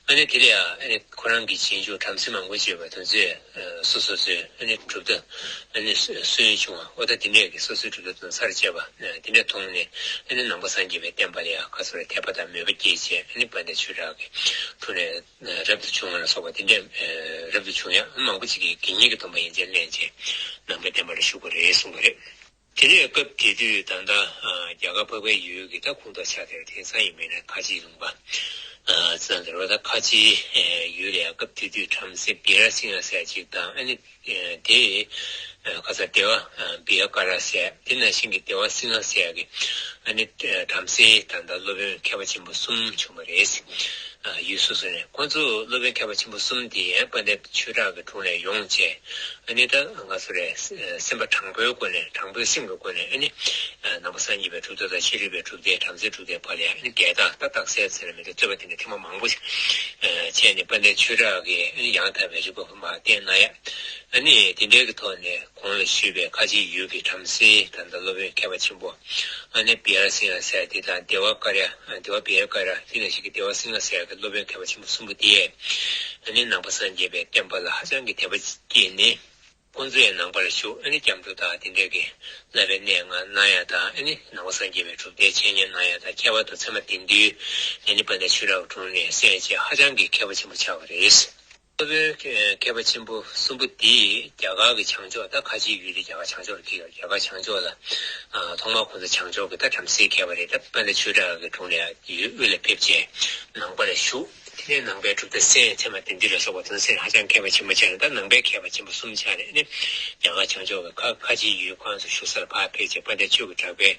ཨ་ནི་དེ་ལ་ཡང་ཨ་ནི་ཁོ་རང་གི་རྗེས་འཇུག་བྲམ་ཟེ་མང་པོ་ཅིག་ཡོད་པ་དེ་ཚོས་སོ་སོ་སོའི་ཨ་ནི་གྲུབ་མཐའ་ཨ་ནི་སུན་བྱུང་བ་འོ་ད་དེ་འདྲས་ཀྱི་སོ་སོའི་གྲུབ་མཐའ་དེ་ཚོ་ཚར་བཅད་པ་དེ་འདྲས་མཐོང་ནས་ཨ་ནི་ནང་པ་སངས་རྒྱས་པའི་བསྟན་པ་ལ་ཡང་ཁ་སོ་རེ་དད་པ་དང་མོས་པ་སྐྱེས་བྱས་ཨ་ནི་དཔལ་ལྡན་ཆོས་གྲགས་ཀྱི་དྲུང་ནས་རབ་ཏུ་བྱུང་བ་ལ་སོགས་པ་དེ་འདྲས་རབ་ཏུ་བྱུང་ཡང་མང་པོ་ཅིག་གིས་དགེ་བསྙེན་གྱི་སྡོམ་པ་ཡན་ཆད་ལེན་བྱས་ནང་པའི་བསྟན་པ་ལ་ཞུགས་པ་རེད་གསུངས་པ་རེད། དེ་ནས་སྐབས་དེ་དུས་ད་ལྟ་རྒྱ་གར་འཕགས་པའི་ཡུལ་གྱི་ད་ཁོངས་གཏོགས་ཆགས་བསྡད་པ་དེང་སང་ཡིན་པས་ན་ཁ་ཆེའི་ལུང་པ་ཙང་དེར་བ་ད་ཁ་ཆེའི་ཡུལ་ལ་ཡང་སྐབས་དེ་དུས་བྲམ་ཟེ་བི་ར་སིང་ཧ་ཟེར་ཅིག་དང་ཨ་ནི་དེ་ཁ་ས་དེ་བ་བི་ཡ་ཀ་ར་ཟེར་དེ་ནང་བཞིན་གྱི་དེ་བ་སིང་ཧ་ཟེར་གྱི་ཨ་ནི་བྲམ་ཟེ་ད་ལྟ་སློབ་དཔོན་མཁས་པ་ཆེན་པོ་གསུམ་བྱུང་བ་རེད། ཡུལ་སོ་སོ་ནས་ཁོང་ཚོ་སློབ་དཔོན་མཁས་པ་ཆེན་པོ་གསུམ་དེ་ཡང་དཔལ་ལྡན་ཆོས་གྲགས་ཀྱི་དྲུང་ལ་ཡོང་བྱས་ཨ་ནི་ད་ང་ཚོ་རེད་སེམས་པ་དྲང་པོའི་སྒོ་ནས་དྲང་པོའི་སེམས་ཀྱི་སྒོ་ནས་ཨ་ནི་ནང་པ་སངས་རྒྱས་པའི་གྲུབ་མཐའ་དང་ཕྱི་རོལ་པའི་གྲུབ་མཐའི་བྲམ་ཟེའི་གྲུབ་མཐའི་བར་ལ་ཨ་ནི་འགལ་རྟགས་ད་རྟགས་གསལ་ཟེར་མི་འདུག་རྩོད་པ་དེ་འདྲ་ཐེངས་མ་མང་པོ་ཞིག་བྱས་ནས་དཔལ་ལྡན་ཆོས་གྲགས་ཀྱིས་ཨ་ནི་ཡང་དག་པའི་རིགས་པ་ཕུན་པ་བསྟན་གནང་ཡ། ཨ་ནི་དེ་འདྲའི་གི་ཐོག་ནས་གོང་ལ་ཞུས་པའི་ཁ་ཆེའི་ཡུལ་གྱི་བྲམ་ཟེ་ད་ལྟ་སློབ་དཔོན་མཁས་པ་ཆེན་པོ་ཨ་ནི་བི་ཧར་སིང་ཧ་ཟེར་དེ་དང་དེ་བ་ཀ་ར་དེ་བ་བི་ཧར་ཀ་ར་དེ་ནང་བཞིན་གྱི་དེ་བ་སིང་ཧ་ཟེར་གྱི་སློབ་དཔོན་མཁས་པ་ཆེན་པོ་གསུམ་པོ་དེས་ཨ་ནི་ནང་པ་སངས་རྒྱས་པའི་བསྟན་པ་ལ་ཧ་ཅང་གི་དད་པ་སྐྱེས་ནས། ཁོང་ཚོ་ཡང་ནང་པར་ཞུགས། ཨ་ནི་སྐྱབས་འགྲོ་དང་དེ་འདྲའི་གི་བསླབ་པའི་གནས་ལྔ་གནང་ཡ་དང་། ཨ་ནི་ནང་པ་སངས་རྒྱས་པའི་གྲུབ་མཐའི་འཆད་ཉན་གནང་ཡ་དང་། ཁྱད་པར་དུ་ཚད་མ་དགེ་འདུན་ཨ་ནི་དཔལ་ལྡན་ཆོས་གྲགས་དྲུང་ནས་གསན་བྱས་ཧ་ཅང་གི་མཁས་པ་ཆེན་པོ་ཆགས་པ་རེད། སློབ་དཔོན་མཁས་པ་ཆེན་པོ་གསུམ་པོ་འདིས་རྒྱ་གར་གྱི་བྱང་ཕྱོགས། ད་ཁ་ཆེའི་ཡུལ་དེ་རྒྱ་གར་བྱང་ཕྱོགས་ལ་འཁེལ་ཡོད། རྒྱ་གར་བྱང་ཕྱོགས་ལ་ཨ་ཐོག་མར་ཁོང་ཚོ་བྱང་ཕྱོགས་ཀྱི་ད་བྲམ་ཟེ་མཁས་པ་རེད། ད་དཔལ་ལྡན་ཆོས་གྲགས་ཀྱི་དྲུང་ལ་ཡོད་དབུས་ལ་ཕེབས་བྱས་ནང་པ་ལ་ཞུགས། དེ་ནས་ནང་པའི་གྲུབ་མཐའ་གསན། ཚད་མ་དགེ་འདུན་ལ་སོགས་པ་དེ་ཚོ་གསན། ཧ་ཅང་མཁས་པ་ཆེན་པོ་ཆགས་ནས། ད་ནང་པའི་མཁས་པ་ཆེན་པོ་གསུམ་ཆགས་ནས་ནི་རྒྱ་གར་བྱང་ཕྱོགས་ཀྱི་ཁ་ཁ་ཆེའི་ཡུལ་ཁོང་ཚོ་བཞུགས་སར་ཕར་ཕེབས་བྱས་དཔལ་ལྡན་ཆོས་ཀྱི་གྲགས་པའི་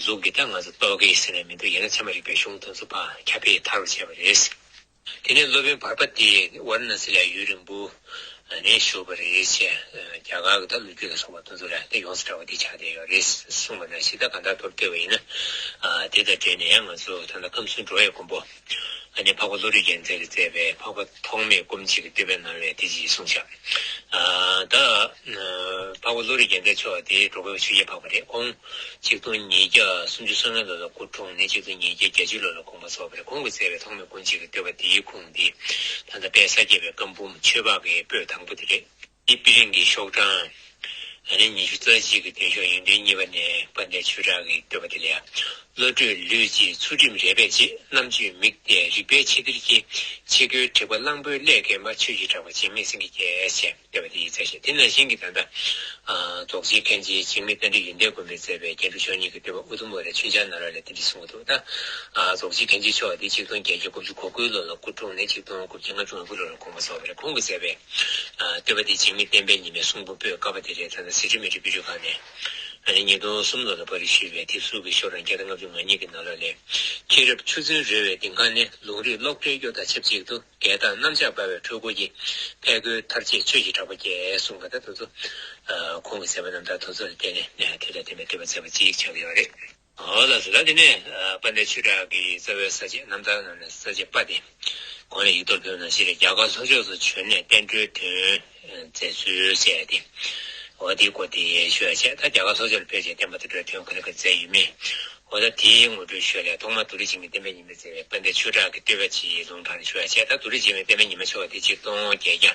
ལུགས་ཀྱི་ད་ང་ཚོ་རྟོག་གེ་ཟེར་ནས་མི་འདུག་ཡང་ན་ཚད་མ་རིག་པའི་གཞུང་དེ་ཚོ་ཕར་ཁྱབ་སྤེལ་མཐར་བྱས་པ་རེད། དེ་ནས་སློབ་དཔོན་བར་པ་དེས་ཝཱ་ར་ཎ་སི་ལ་ཡུན་རིང་པོ་ནས་བཞུགས་པ་རེད་ཅེས། རྒྱ་གར་གྱི་ད་ལོ་རྒྱུས་ལ་སོགས་པ་དེ་ཚོ་ལ་དེ་ཡོངས་སུ་གྲགས་པ་དེ་ཆགས་བསྡད་ཡོད་རེད་གསུངས་པ་ནང་བཞིན། ད་གང་ལྟར་མདོར་བསྡུས་པ་ཡིན་ན། དེ་དང་འབྲེལ་ནས་ཡང་ང་ཚོ་ད་ལྟ་ཁམས་གསུམ་འགྲོ་བའི་མགོན་པོ་ཨ་ནི་འཕགས་པ་བློ་གྲོས་རྒྱལ་མཚན་གྱིས་མཛད་པའི་འཕགས་པ་ཐོགས་མེད་སྒོམ་བྱེད་ཀྱི་བསྟོད་པའི་ནང་ལས་དེ་ཅིག་གསུངས་ཤག་ད་འཕགས་པ་བློ་གྲོས་རྒྱལ་མཚན་མཆོག་དེ་འགྲོ་མགོན་ཆོས་རྒྱལ་འཕགས་པ་རེད། ཁོང་ཆིག་སྟོང་ཉིས་བརྒྱ་སུམ་ཅུ་སོ་ལྔ་ལོ་ལ་སྐུ་འཁྲུངས་ནས་ཆིག་སྟོང་ཉིས་བརྒྱ་བརྒྱད་ཅུ་ལོ་ལ་དགོངས་པ་རྫོགས་པ་རེད། ཁོང་གིས་མཛད་པའི་ཐོགས་མེད་སྒོམ་བྱེད་ཀྱི་བསྟོད་པ་དེའི་ཁུངས་འདི་ད་ལྟ་དཔལ་ས་སྐྱ་པའི་བཀའ་འབུམ་ཆོས་འཕགས་ཀྱི་པོད་དང་པོ་དེ་རེད། དེ་དཔེ་རིང་གི་ཤོག་གྲངས་ཨ་ནི་ཉི་ཤུ་རྩ་གཅིག་གི་སྟེང་ཤོག་ཡིག་ཕྲེང་གཉིས་པ་ནས་དཔལ་ལྡན་ཆོས་གྲགས་ཀྱི་བསྟོད་པ་དེ་ལ་ཡང་། བློ་གྲོས་ལུས་ཀྱི་ཚུལ་ཁྲིམས་རལ་པས་གཅེས། རྣམ་དཔྱོད་མིག་ལྟས་རིག་པའི་ཕྱེ་ཐིལ་གྱིས། ཕྱི་རྒོལ་དྲེགས་པ་གླང་པོའི་ཀླད་ཀེམ་པ། ཆོས་ཀྱི་གྲགས་པ་འཇིགས་མེད་སེང་གེ་རྒྱལ། ཞེས་བསྟོད་པ་དེ་ཡིས་མཛད་ཅིང་། དེ་ནང་བཞིན་གྱི་ད་ལྟ་རྫོགས་ཆེན་མཁན་ཆེན་འཇིགས་མེད་རྟ་མགྲིན་ཡོན་ཏན་མགོན་པོས་མཛད་པའི་རྒྱན་དྲུག་མཆོག་གཉིས་ཀྱི་བསྟོད་པ་ཨུ་དུམ་ཝ་རའི་མཆོད་བྱང་ནང་ལོགས་ལ་དེ་འདྲ་གསུངས་འདུག་ད་རྫོགས་ཆེན་མཁན་ཆེན་མཆོག་དེ་ཆིག་སྟོང་བརྒྱད་བརྒྱ་དགུ་བཅུ་གོ་དགུ་ལོ་ལ་སྐུ་འཁྲུངས་ནས་ཆིག་སྟོང་དགུ་བརྒྱ་ལྔ་བཅུ་ང་དགུ་ལོ་ལ་དགོངས་པ་རྫོགས་པ་རེད། ཁོང་གིས་མཛད་པའི་བསྟོད་པ་དེ་འཇིགས་མེད་བསྟན་པའི་ཉི་མའི་གསུང་འབུམ་པོད་ཀ་པ་དེ་རེད། ད་ལྟ་གཟི་བརྗིད་མི་ཁྲི་དཔེ་སྐྲུན་ཁང་ནས་ཨ་ནི་ཉིས་སྟོང་གསུམ་ལོ་ལ་པར་རིས་ཞུས་པའི་དེབ་གཟུགས་ཀྱི་ཤོག་གྲངས་བརྒྱ་དང་ལྔ་བཅུ་ང་གཉིས་ཀྱི་ནང་ལོགས་ལས། མཁྱེན་རབ་ཆུ་ཚན་རོལ་བའི་ལྡིང་ཁ་ནས། ལུང་རིགས་གློག་ཕྲེང་གཡོ་དང་ཆབས་ཅིག་ཏུ། བརྒལ་དང་གནམ་ལྕགས་འབར་བའི་འཁྲུལ་འཁོར་གྱིས། ཕས་རྒོལ་མཐར་བྱེད་ཆོས་ཀྱི་གྲགས་པ་རྒྱས། གསུངས་པ་ད་དེ་ཚོ་ཁོང་གི་མཛད་པ་རྣམ་ཐར་དེ་ཚོ་ལ་བརྟེན་ནས་དེ་དང་ལྡན་པའི་བསྟོད་པ་མཛད་པ་ཅིག་ཆགས་ཀྱི་ཡོད་རེད། འོ་ལགས་སོ། ད་དེ་ནས་ཨ་དཔལ་ལྡན་ཆོས་གྲགས་ཀྱི་རྩ་བའི་ས་བཅད་རྣམ་ཐར་ནང་ནས་ས་བཅད་པ་དེ་གོང་ལ་ཡིག་ཐོག་ཕེབས་ནང་བཞིན་རེད། རྒྱ་གར་ལྷོ་ཕྱོགས་སུ་བྱོན་ནས་བསྟན་འགྲོའི་དོན་མཛད་ཚུལ་ཟེར་ཏེ། འོ་དེའི་སྐོར་དེ་ཞུ་ཡ་བྱས། ད་རྒྱ་གར་ལྷོ་ཕྱོགས་ལ་ཕེབས་བྱས་བསྟན་པ་དང་འགྲོ་བའི་དོན་ག་རེ་ག་མཛད་ཡོད་མེད། འོ་ད་དེའི་ངོ་སྤྲོད་ཞུ་ཡ་ལ་ཐོག་མར་མདོ་སྡེ་འཇིགས་མེད་བསྟན་པའི་ཉི་མས་མཛད་པའི་དཔལ་ལྡན་ཆོས་གྲགས་ཀྱི་བསྟོད་པ་ཅིག་ལུང་དྲངས་ནས་ཞུ་ཡ་བྱས། ད་མདོ་སྡེ་འཇིགས་མེད་བསྟན་པའི་ཉི་མ་མཆོག་དེ་ཆིག་སྟོང་བརྒྱད་བརྒྱ་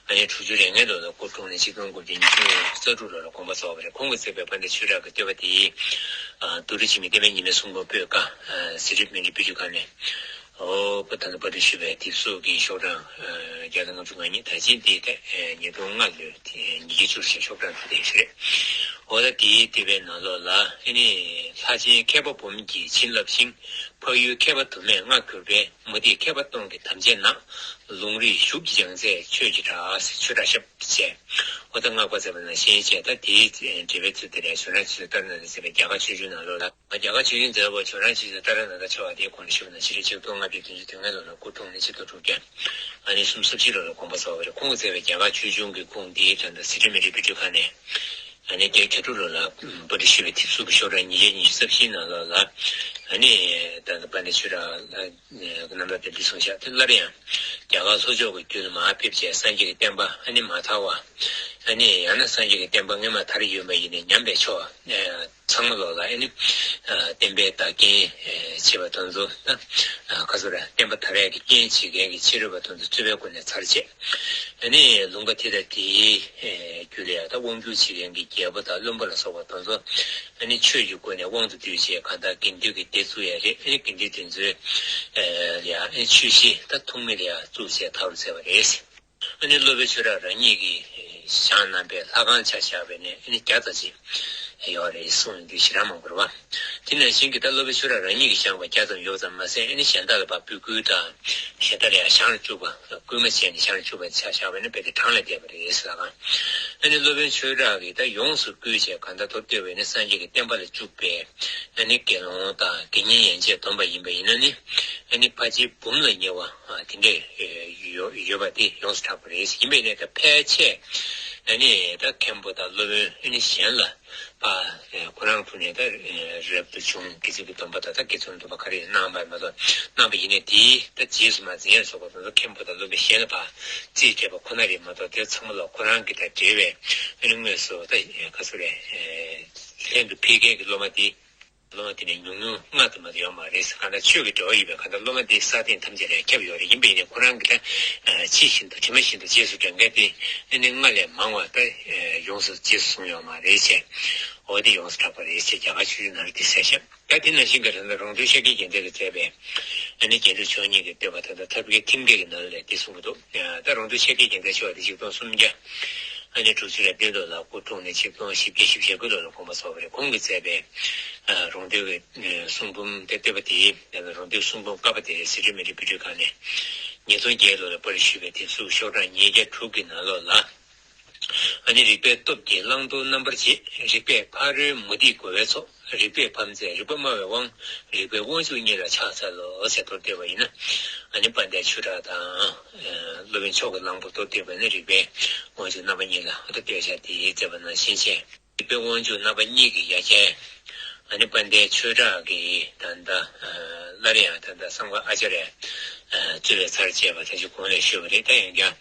ཨ་ནི་དྲུག་ཅུ་རེ་ལྔའི་ལོ་ལ་སྐུ་འཁྲུངས་ནས་ཆིག་སྟོང་དགུ་བརྒྱ་ཉི་ཤུ་རྩ་དྲུག་ལོ་ལ་དགོངས་པ་རྫོགས་པ་རེད། ཁོང་གིས་མཛད་པའི་དཔལ་ལྡན་ཆོས་གྲགས་ཀྱི་བསྟོད་པ་དེ་མདོ་སྡེ་འཇིགས་མེད་བསྟན་པའི་ཉི་མའི་གསུང་འབུམ་པོད་ཀ་གཟི་བརྗིད་མི་ཁྲི་དཔེ་སྐྲུན་ཁང་ནས། ཨོ་པ་ད་ལྟ་པར་སྐྲུན་ཞུས་པའི་དེབ་གཟུགས་ཀྱི་ཤོག་གྲངས་བརྒྱ་དང་ལྔ་བཅུ་ང་གཉིས། ད་ཅི་འདི་ད་ཉིས་སྟོང་ལྔ་ལོའི་ཉིས་བརྒྱ་བཅུ་ཞེས་ཤོག་གྲངས་དེ་ཞིག་རེད། ཨོ་ད་དེའི་བསྟོད་པའི་ནང་ལོགས་ལ་ཨ་ནི་ལྷ་ཆེན་མཁས་པ་འབུམ་གྱིས་བྱིན་བརླབས་ཤིང་། འཕགས་ཡུལ་མཁས་པ་དུ་མས་མངའ་གྱུར་པའི། མུ་སྟེགས་མཁས་པ་སྟོང་གིས་དམ་བཅས་ན། ལུང་རིགས་ཞུགས་ཀྱིས་སྦྱངས་མཛད་ཆོས་ཀྱི་གྲགས། ཆོས་གྲགས་ཞབས་ཞེས། ཨོ་ད་བསྔགས་པ་མཛད་པ་ནང་བཞིན་བྱས། ད་དེའི་འགྲེལ་པའི་ཚུལ་དེ་ལས་ཞོ་ན་ཆོས་ཚུལ་ཏཱ་ར་ནཱ་ཐ་ཟེར་བའི་རྒྱ་གར་ཆོས་འབྱུང་ནང་ལོགས་ལ། རྒྱ་གར་ཆོས་འབྱུང་མཛད་པ་ཇོ་ནང་ཆོས་ཚུལ་ཏཱ་ར་ནཱ་ཐ་མཆོག་དེའི་གོང་ལ་ཞུས་པ་ནང་བཞིན་རེད། ཆིག་སྟོང་ལྔ་བརྒྱ་བདུན་ཅུ་དོན་ལྔ་ལོ་ལ་སྐུ་འཁྲུངས་ནས་ཆིག་སྟོང་དྲུག་བརྒྱ་ཨ་ནི་སུམ་ཅུ་སོ་བཞི་ལོ་ལ་དགོངས་པ་རྫོགས་པ་རེད། ཁོང་གིས་མཛད་པའི་རྒྱ་གར་ཆོས་འབྱུང་གི་ཁུངས་འདི་ད་ལྟ་གཟི་བརྗིད་མི་ཁྲི་དཔེ་སྐྲུན་ཁང་ནས་ཨ་ནི་བརྒྱད་བརྒྱ་དྲུག་ལོ་ལ་པར་སྐྲུན་ཞུས་པའི་དེབ་གཟུགས་ཀྱི་ཤོག་གྲངས་ཉིས་བརྒྱ་ཉི་ཤུ་རྩ་བཞིའི་ནང་ལོགས་ལ་ཨ་ནི་ད་ལྟ་དཔལ་ལྡན་ཆོས་གྲགས་རྣམ་ཐར་དེ་འདི་གསུངས་ཤག་དེ་སླར་ཡང་རྒྱ་གར་ལྷོ་ཕྱོགས་ཀྱི་རྒྱུད་ལ་མར་ཕེབས་བྱས་སངས་རྒྱས་ཀྱི་བསྟན་པ་ཨ་ནི་མ་དར་བ། ཨ་ནི་ཡང་ན་སངས་རྒྱས་ཀྱི་བསྟན་པ་སྔོན་མ་དར་ཡོད་མ་ཡིན་ནའི་ཉམས་པའི་ཕྱོགས། ཚང་མ་ལོག་ལ་ཨ་ནི་བསྟན་པའི་བདག་རྐྱེན་བྱེད་པ་དེ་ཚོ། ཁ་སོ་ར་བསྟན་པ་དར་ཡག་གི་རྐྱེན་བྱེད་མཁན་གྱི་ཕྱི་རོལ་པ་དེ་ཚོ་རྩོད་པའི་སྒོ་ནས་ཚར་བཅད། ཨ་ནི་ལུང་པ་དེ་དང་དེའི་རྒྱུད་ལ་ཡང་ད་དབང་སྒྱུར་བྱེད་མཁན་གྱི་རྒྱལ་པོ་དང་བློན་པོ་ལ་སོགས་པ་དེ་ཚོ་ཨ་ནི་ཆོས་ཀྱི་སྒོ་ནས་དབང་དུ་བསྡུས་བྱས་གང་ལྟར་དགེ་འདུན་གྱི་སྡེ་བཙུགས་ཡ་རེད། ཨ་ནི་དགེ་འདུན་དེ་ཚོའི་ལ་ཡང་ཨ་ནི་ཆོས་གཞི་ད་ཐོག་མེད་ལ་ཡང་བཙུགས་བྱས་དར་རུ་མཛད་པ་རེད། ཨ་ནི་སློབ་དཔོན་ཆོས་གྲགས་རང་ཉིད་ཀྱིས་བཞེངས་གནང་པའི་ལྷ་ཁང་ཆ་བཞག་པ་ཡིན་ན་ཨ་ནི་བརྒྱ་ཙམ་ཅིག་ཡོད་རེད་གསུངས་ཡོང་དུས་ཞེ་དྲག་མང་པོ་རེད་བ། དེ་ནང་བཞིན་གྱི་ད་སློབ་དཔོན་ཆོས་གྲགས་རང་ཉིད་ཀྱིས་བཞེངས་པ་བརྒྱ་ཙམ་ཡོད་ཙམ་མ་ཟད་ཨ་ནི་གཞན་དག་ལ་ཕར་འབོད་སྐུལ་དང་གཞན་དག་ལ་ཡང་བཞེངས་རུ་བཅུག་པ་སྐུལ་མ་བྱས་ནས་བཞེངས་རུ་བཅུག་པ་ཆ་བཞག་པ་ཡིན་ན་དཔེ་དེ་གྲངས་ལས་འདས་པ་རེད་ཟེར་ལ་གང་། ཨ་ནི་སློབ་དཔོན་ཆོས་གྲགས་ཀྱིས་ད་ཡོངས་སུ་བསྐུལ་བྱས་གང་ལྟར་མདོར་བསྡུས་པ་ཡིན་ན་སངས་རྒྱས་ཀྱི་བསྟན་པ་ལ་བཅུག་པའི་ཨ་ནི་དགེ་སློང་དང་དགེ་བསྙེན་ཡན་ཆད་བསྡོམས་པ་ཡིན་པ་ཡིན་ན་ནི་ཨ་ནི་ཕལ་ཆེར་འབུམ་ལ་ཉེ་བ་དེ་འདྲས་ཡོད་ཡོད་པ་དེ་ཡོངས་སུ་གྲགས་པ་རེད། ཡིན་པས་ན་ད་ཕལ་ཆེར་ ཨ་ནི་ད་མཁན་པོ་དང་སློབ་དཔོན་ཨ་ནི་གཞན་ལ་ཕར་ཁོ་རང་ཕུལ་ནས་ད་རབ་ཏུ་བྱུང་དགེ་ཚུལ་གྱི་སྡོམ་པ་དང་ད་དགེ་ཚུལ་སྡོམ་པ་ག་རེ་གནང་བ་མ་གཏོགས་གནང་བ་ཡིན་ནའི་དེའི་ད་རྗེས་སུ་མ་འཛིན་ཡ་སོགས་པ་དང་མཁན་པོ་དང་སློབ་དཔོན་གཞན་ལ་ཕར་རྩིས་སྤྲད་པ་ཁོ་ན་རེད་མ་གཏོགས་དེ་ཚང་མ་ལ་ཁོ་རང་གི་དང་འབྲེལ་བའི་ཨ་ནི་དངོས་སུ་ད་ག་ཚོད་རེད། ལྷན་དུ་ཕུལ་མཁན་གྱི་སློབ་མ་དེ། སློབ་མ་དེ་ནི་ཉུང་ཉུང་ལྔ་དུ་མ་ཡོད་མ་རེད་ཟེར། གང་ལྟར་ཆོས་ཀྱི་འབྲེལ་བ་ཡོད་པའི་གང་ལྟར་སློབ་མ་དེ་ས་སྟེང་ཐམས་ཅད་ལ་ཁྱབ་ཡོད་རེད། ཡིན་པ་ཡིན་ནའི་ཁོ་རང་གི་ད་ཕྱི་བཞིན་དུ་དྲི་མ་བཞིན་དུ་རྗེས་སུ་འབྲང་མཁན་དེ་ཨ་ནི་ལྔ་ལས་མང་བ་ད་ཡོངས་སུ་རྗེས་སུ་བཟུང་ཡོད་མ་རེད་ཅེས། འོ་དེ་ཡོངས་སུ་གྲགས་པ་རེད་ཅེས་རྒྱ་གར་ཆོས་འབྱུང་ནང་ལ་དེ་གསལ་བཤད། ད་དེ་ནང་བཞིན་གྱི་རང་ལ་རོང་སྟོན་ཤཱཀྱའི་རྒྱལ་མཚན་གྱིས་མཛད་པའི་ཨ་ནི་རྒྱན་དྲུག་མཆོག་གཉིས་ཀྱི་བསྟོད་པ་ད་ལྟ་ཐབས་མཁས་ཐིམ་སྐས་ཀྱི་ནང་ལ་དེ་གསུང་གི་འདུག་ད་རོང་སྟོན་ཤཱཀྱའི་རྒྱལ་མཚན་མཆོག་དེ་ཆིག་སྟོང་སུམ་བརྒྱ་ཨ་ནི་དྲུག་ཅུ་རེ་བདུན་ལོ་ལ་སྐུ་འཁྲུངས་ནས་ཆིག་སྟོང་བཞི་བརྒྱ་བཞི་བཅུ་ཞེ་དགུ་ལོ་ལ་དགོངས་པ་རྫོགས་པ་རེད། ཁོང་གིས་མཛད་པའི་ཨ་རོང་སྟོན་གྱི་གསུང་འབུམ་དེ་བསྟོད་པ་དེ་རོང་སྟོན་གསུང་འབུམ་ཀ་པ་དེ་ཟི་ཁྲོན་མི་རིགས་དཔེ་སྐྲུན་ཁང་ནས་ཉིས་སྟོང་བརྒྱད་ལོ་ལ་པར་ཞུས་པའི་དེབ་གཟུགས་ཤོག་གྲངས་ཉིས་བརྒྱ་དྲུག་གི་ནང་ལོགས་ལ། ཨ་ནི་རིག་པའི་སྟོབས་ཀྱིས་བླང་དོར་རྣམ་པར་འབྱེད། རིག་པས་ཕ་རོལ་མུ་སྟེགས་རྒོལ་བའི་ཚོགས། རིག་པས་ཕམ་མཛད་རིག་པ་སྨྲ་བའི་དབང་། རིག་པའི་དབང་ཕྱུག་ཉིད་ལ་ཕྱག་འཚལ་ལོ་ཟེར་མདོར་བསྟན་པ་ཡིན་ན། ཨ་ནི་དཔལ་ལྡན་ཆོས་གྲགས་དང་སློབ་དཔོན་མཆོག་གི་གླང་པོ་མདོར་བསྟན་པ་ནི་རིག་པའི་དབང་ཕྱུག་རྣམ་པ་གཉིས་ལ་ཨ་ད་བསྟོད་བྱ་དེ་མཛད་པ་ནང་བཞིན་བྱས། རིག་པའི་དབང་ཕྱུག་རྣམ་པ་གཉིས་ཀྱི་ཡ་གྱལ། ཨ་ནི་དཔལ་ལྡན་ཆོས་གྲགས་ཀྱིས་ད་ལྟ་སླར་ཡང་ད་ལྟ་བསམ་མཁར་ཨ་ཙརྱ་གཙོས་པའི་ཚར་བཅད་པ་ད་ཅི་གོང་ལས་ཞུས་པ་རེད། ད་ཡང་བསྐྱར་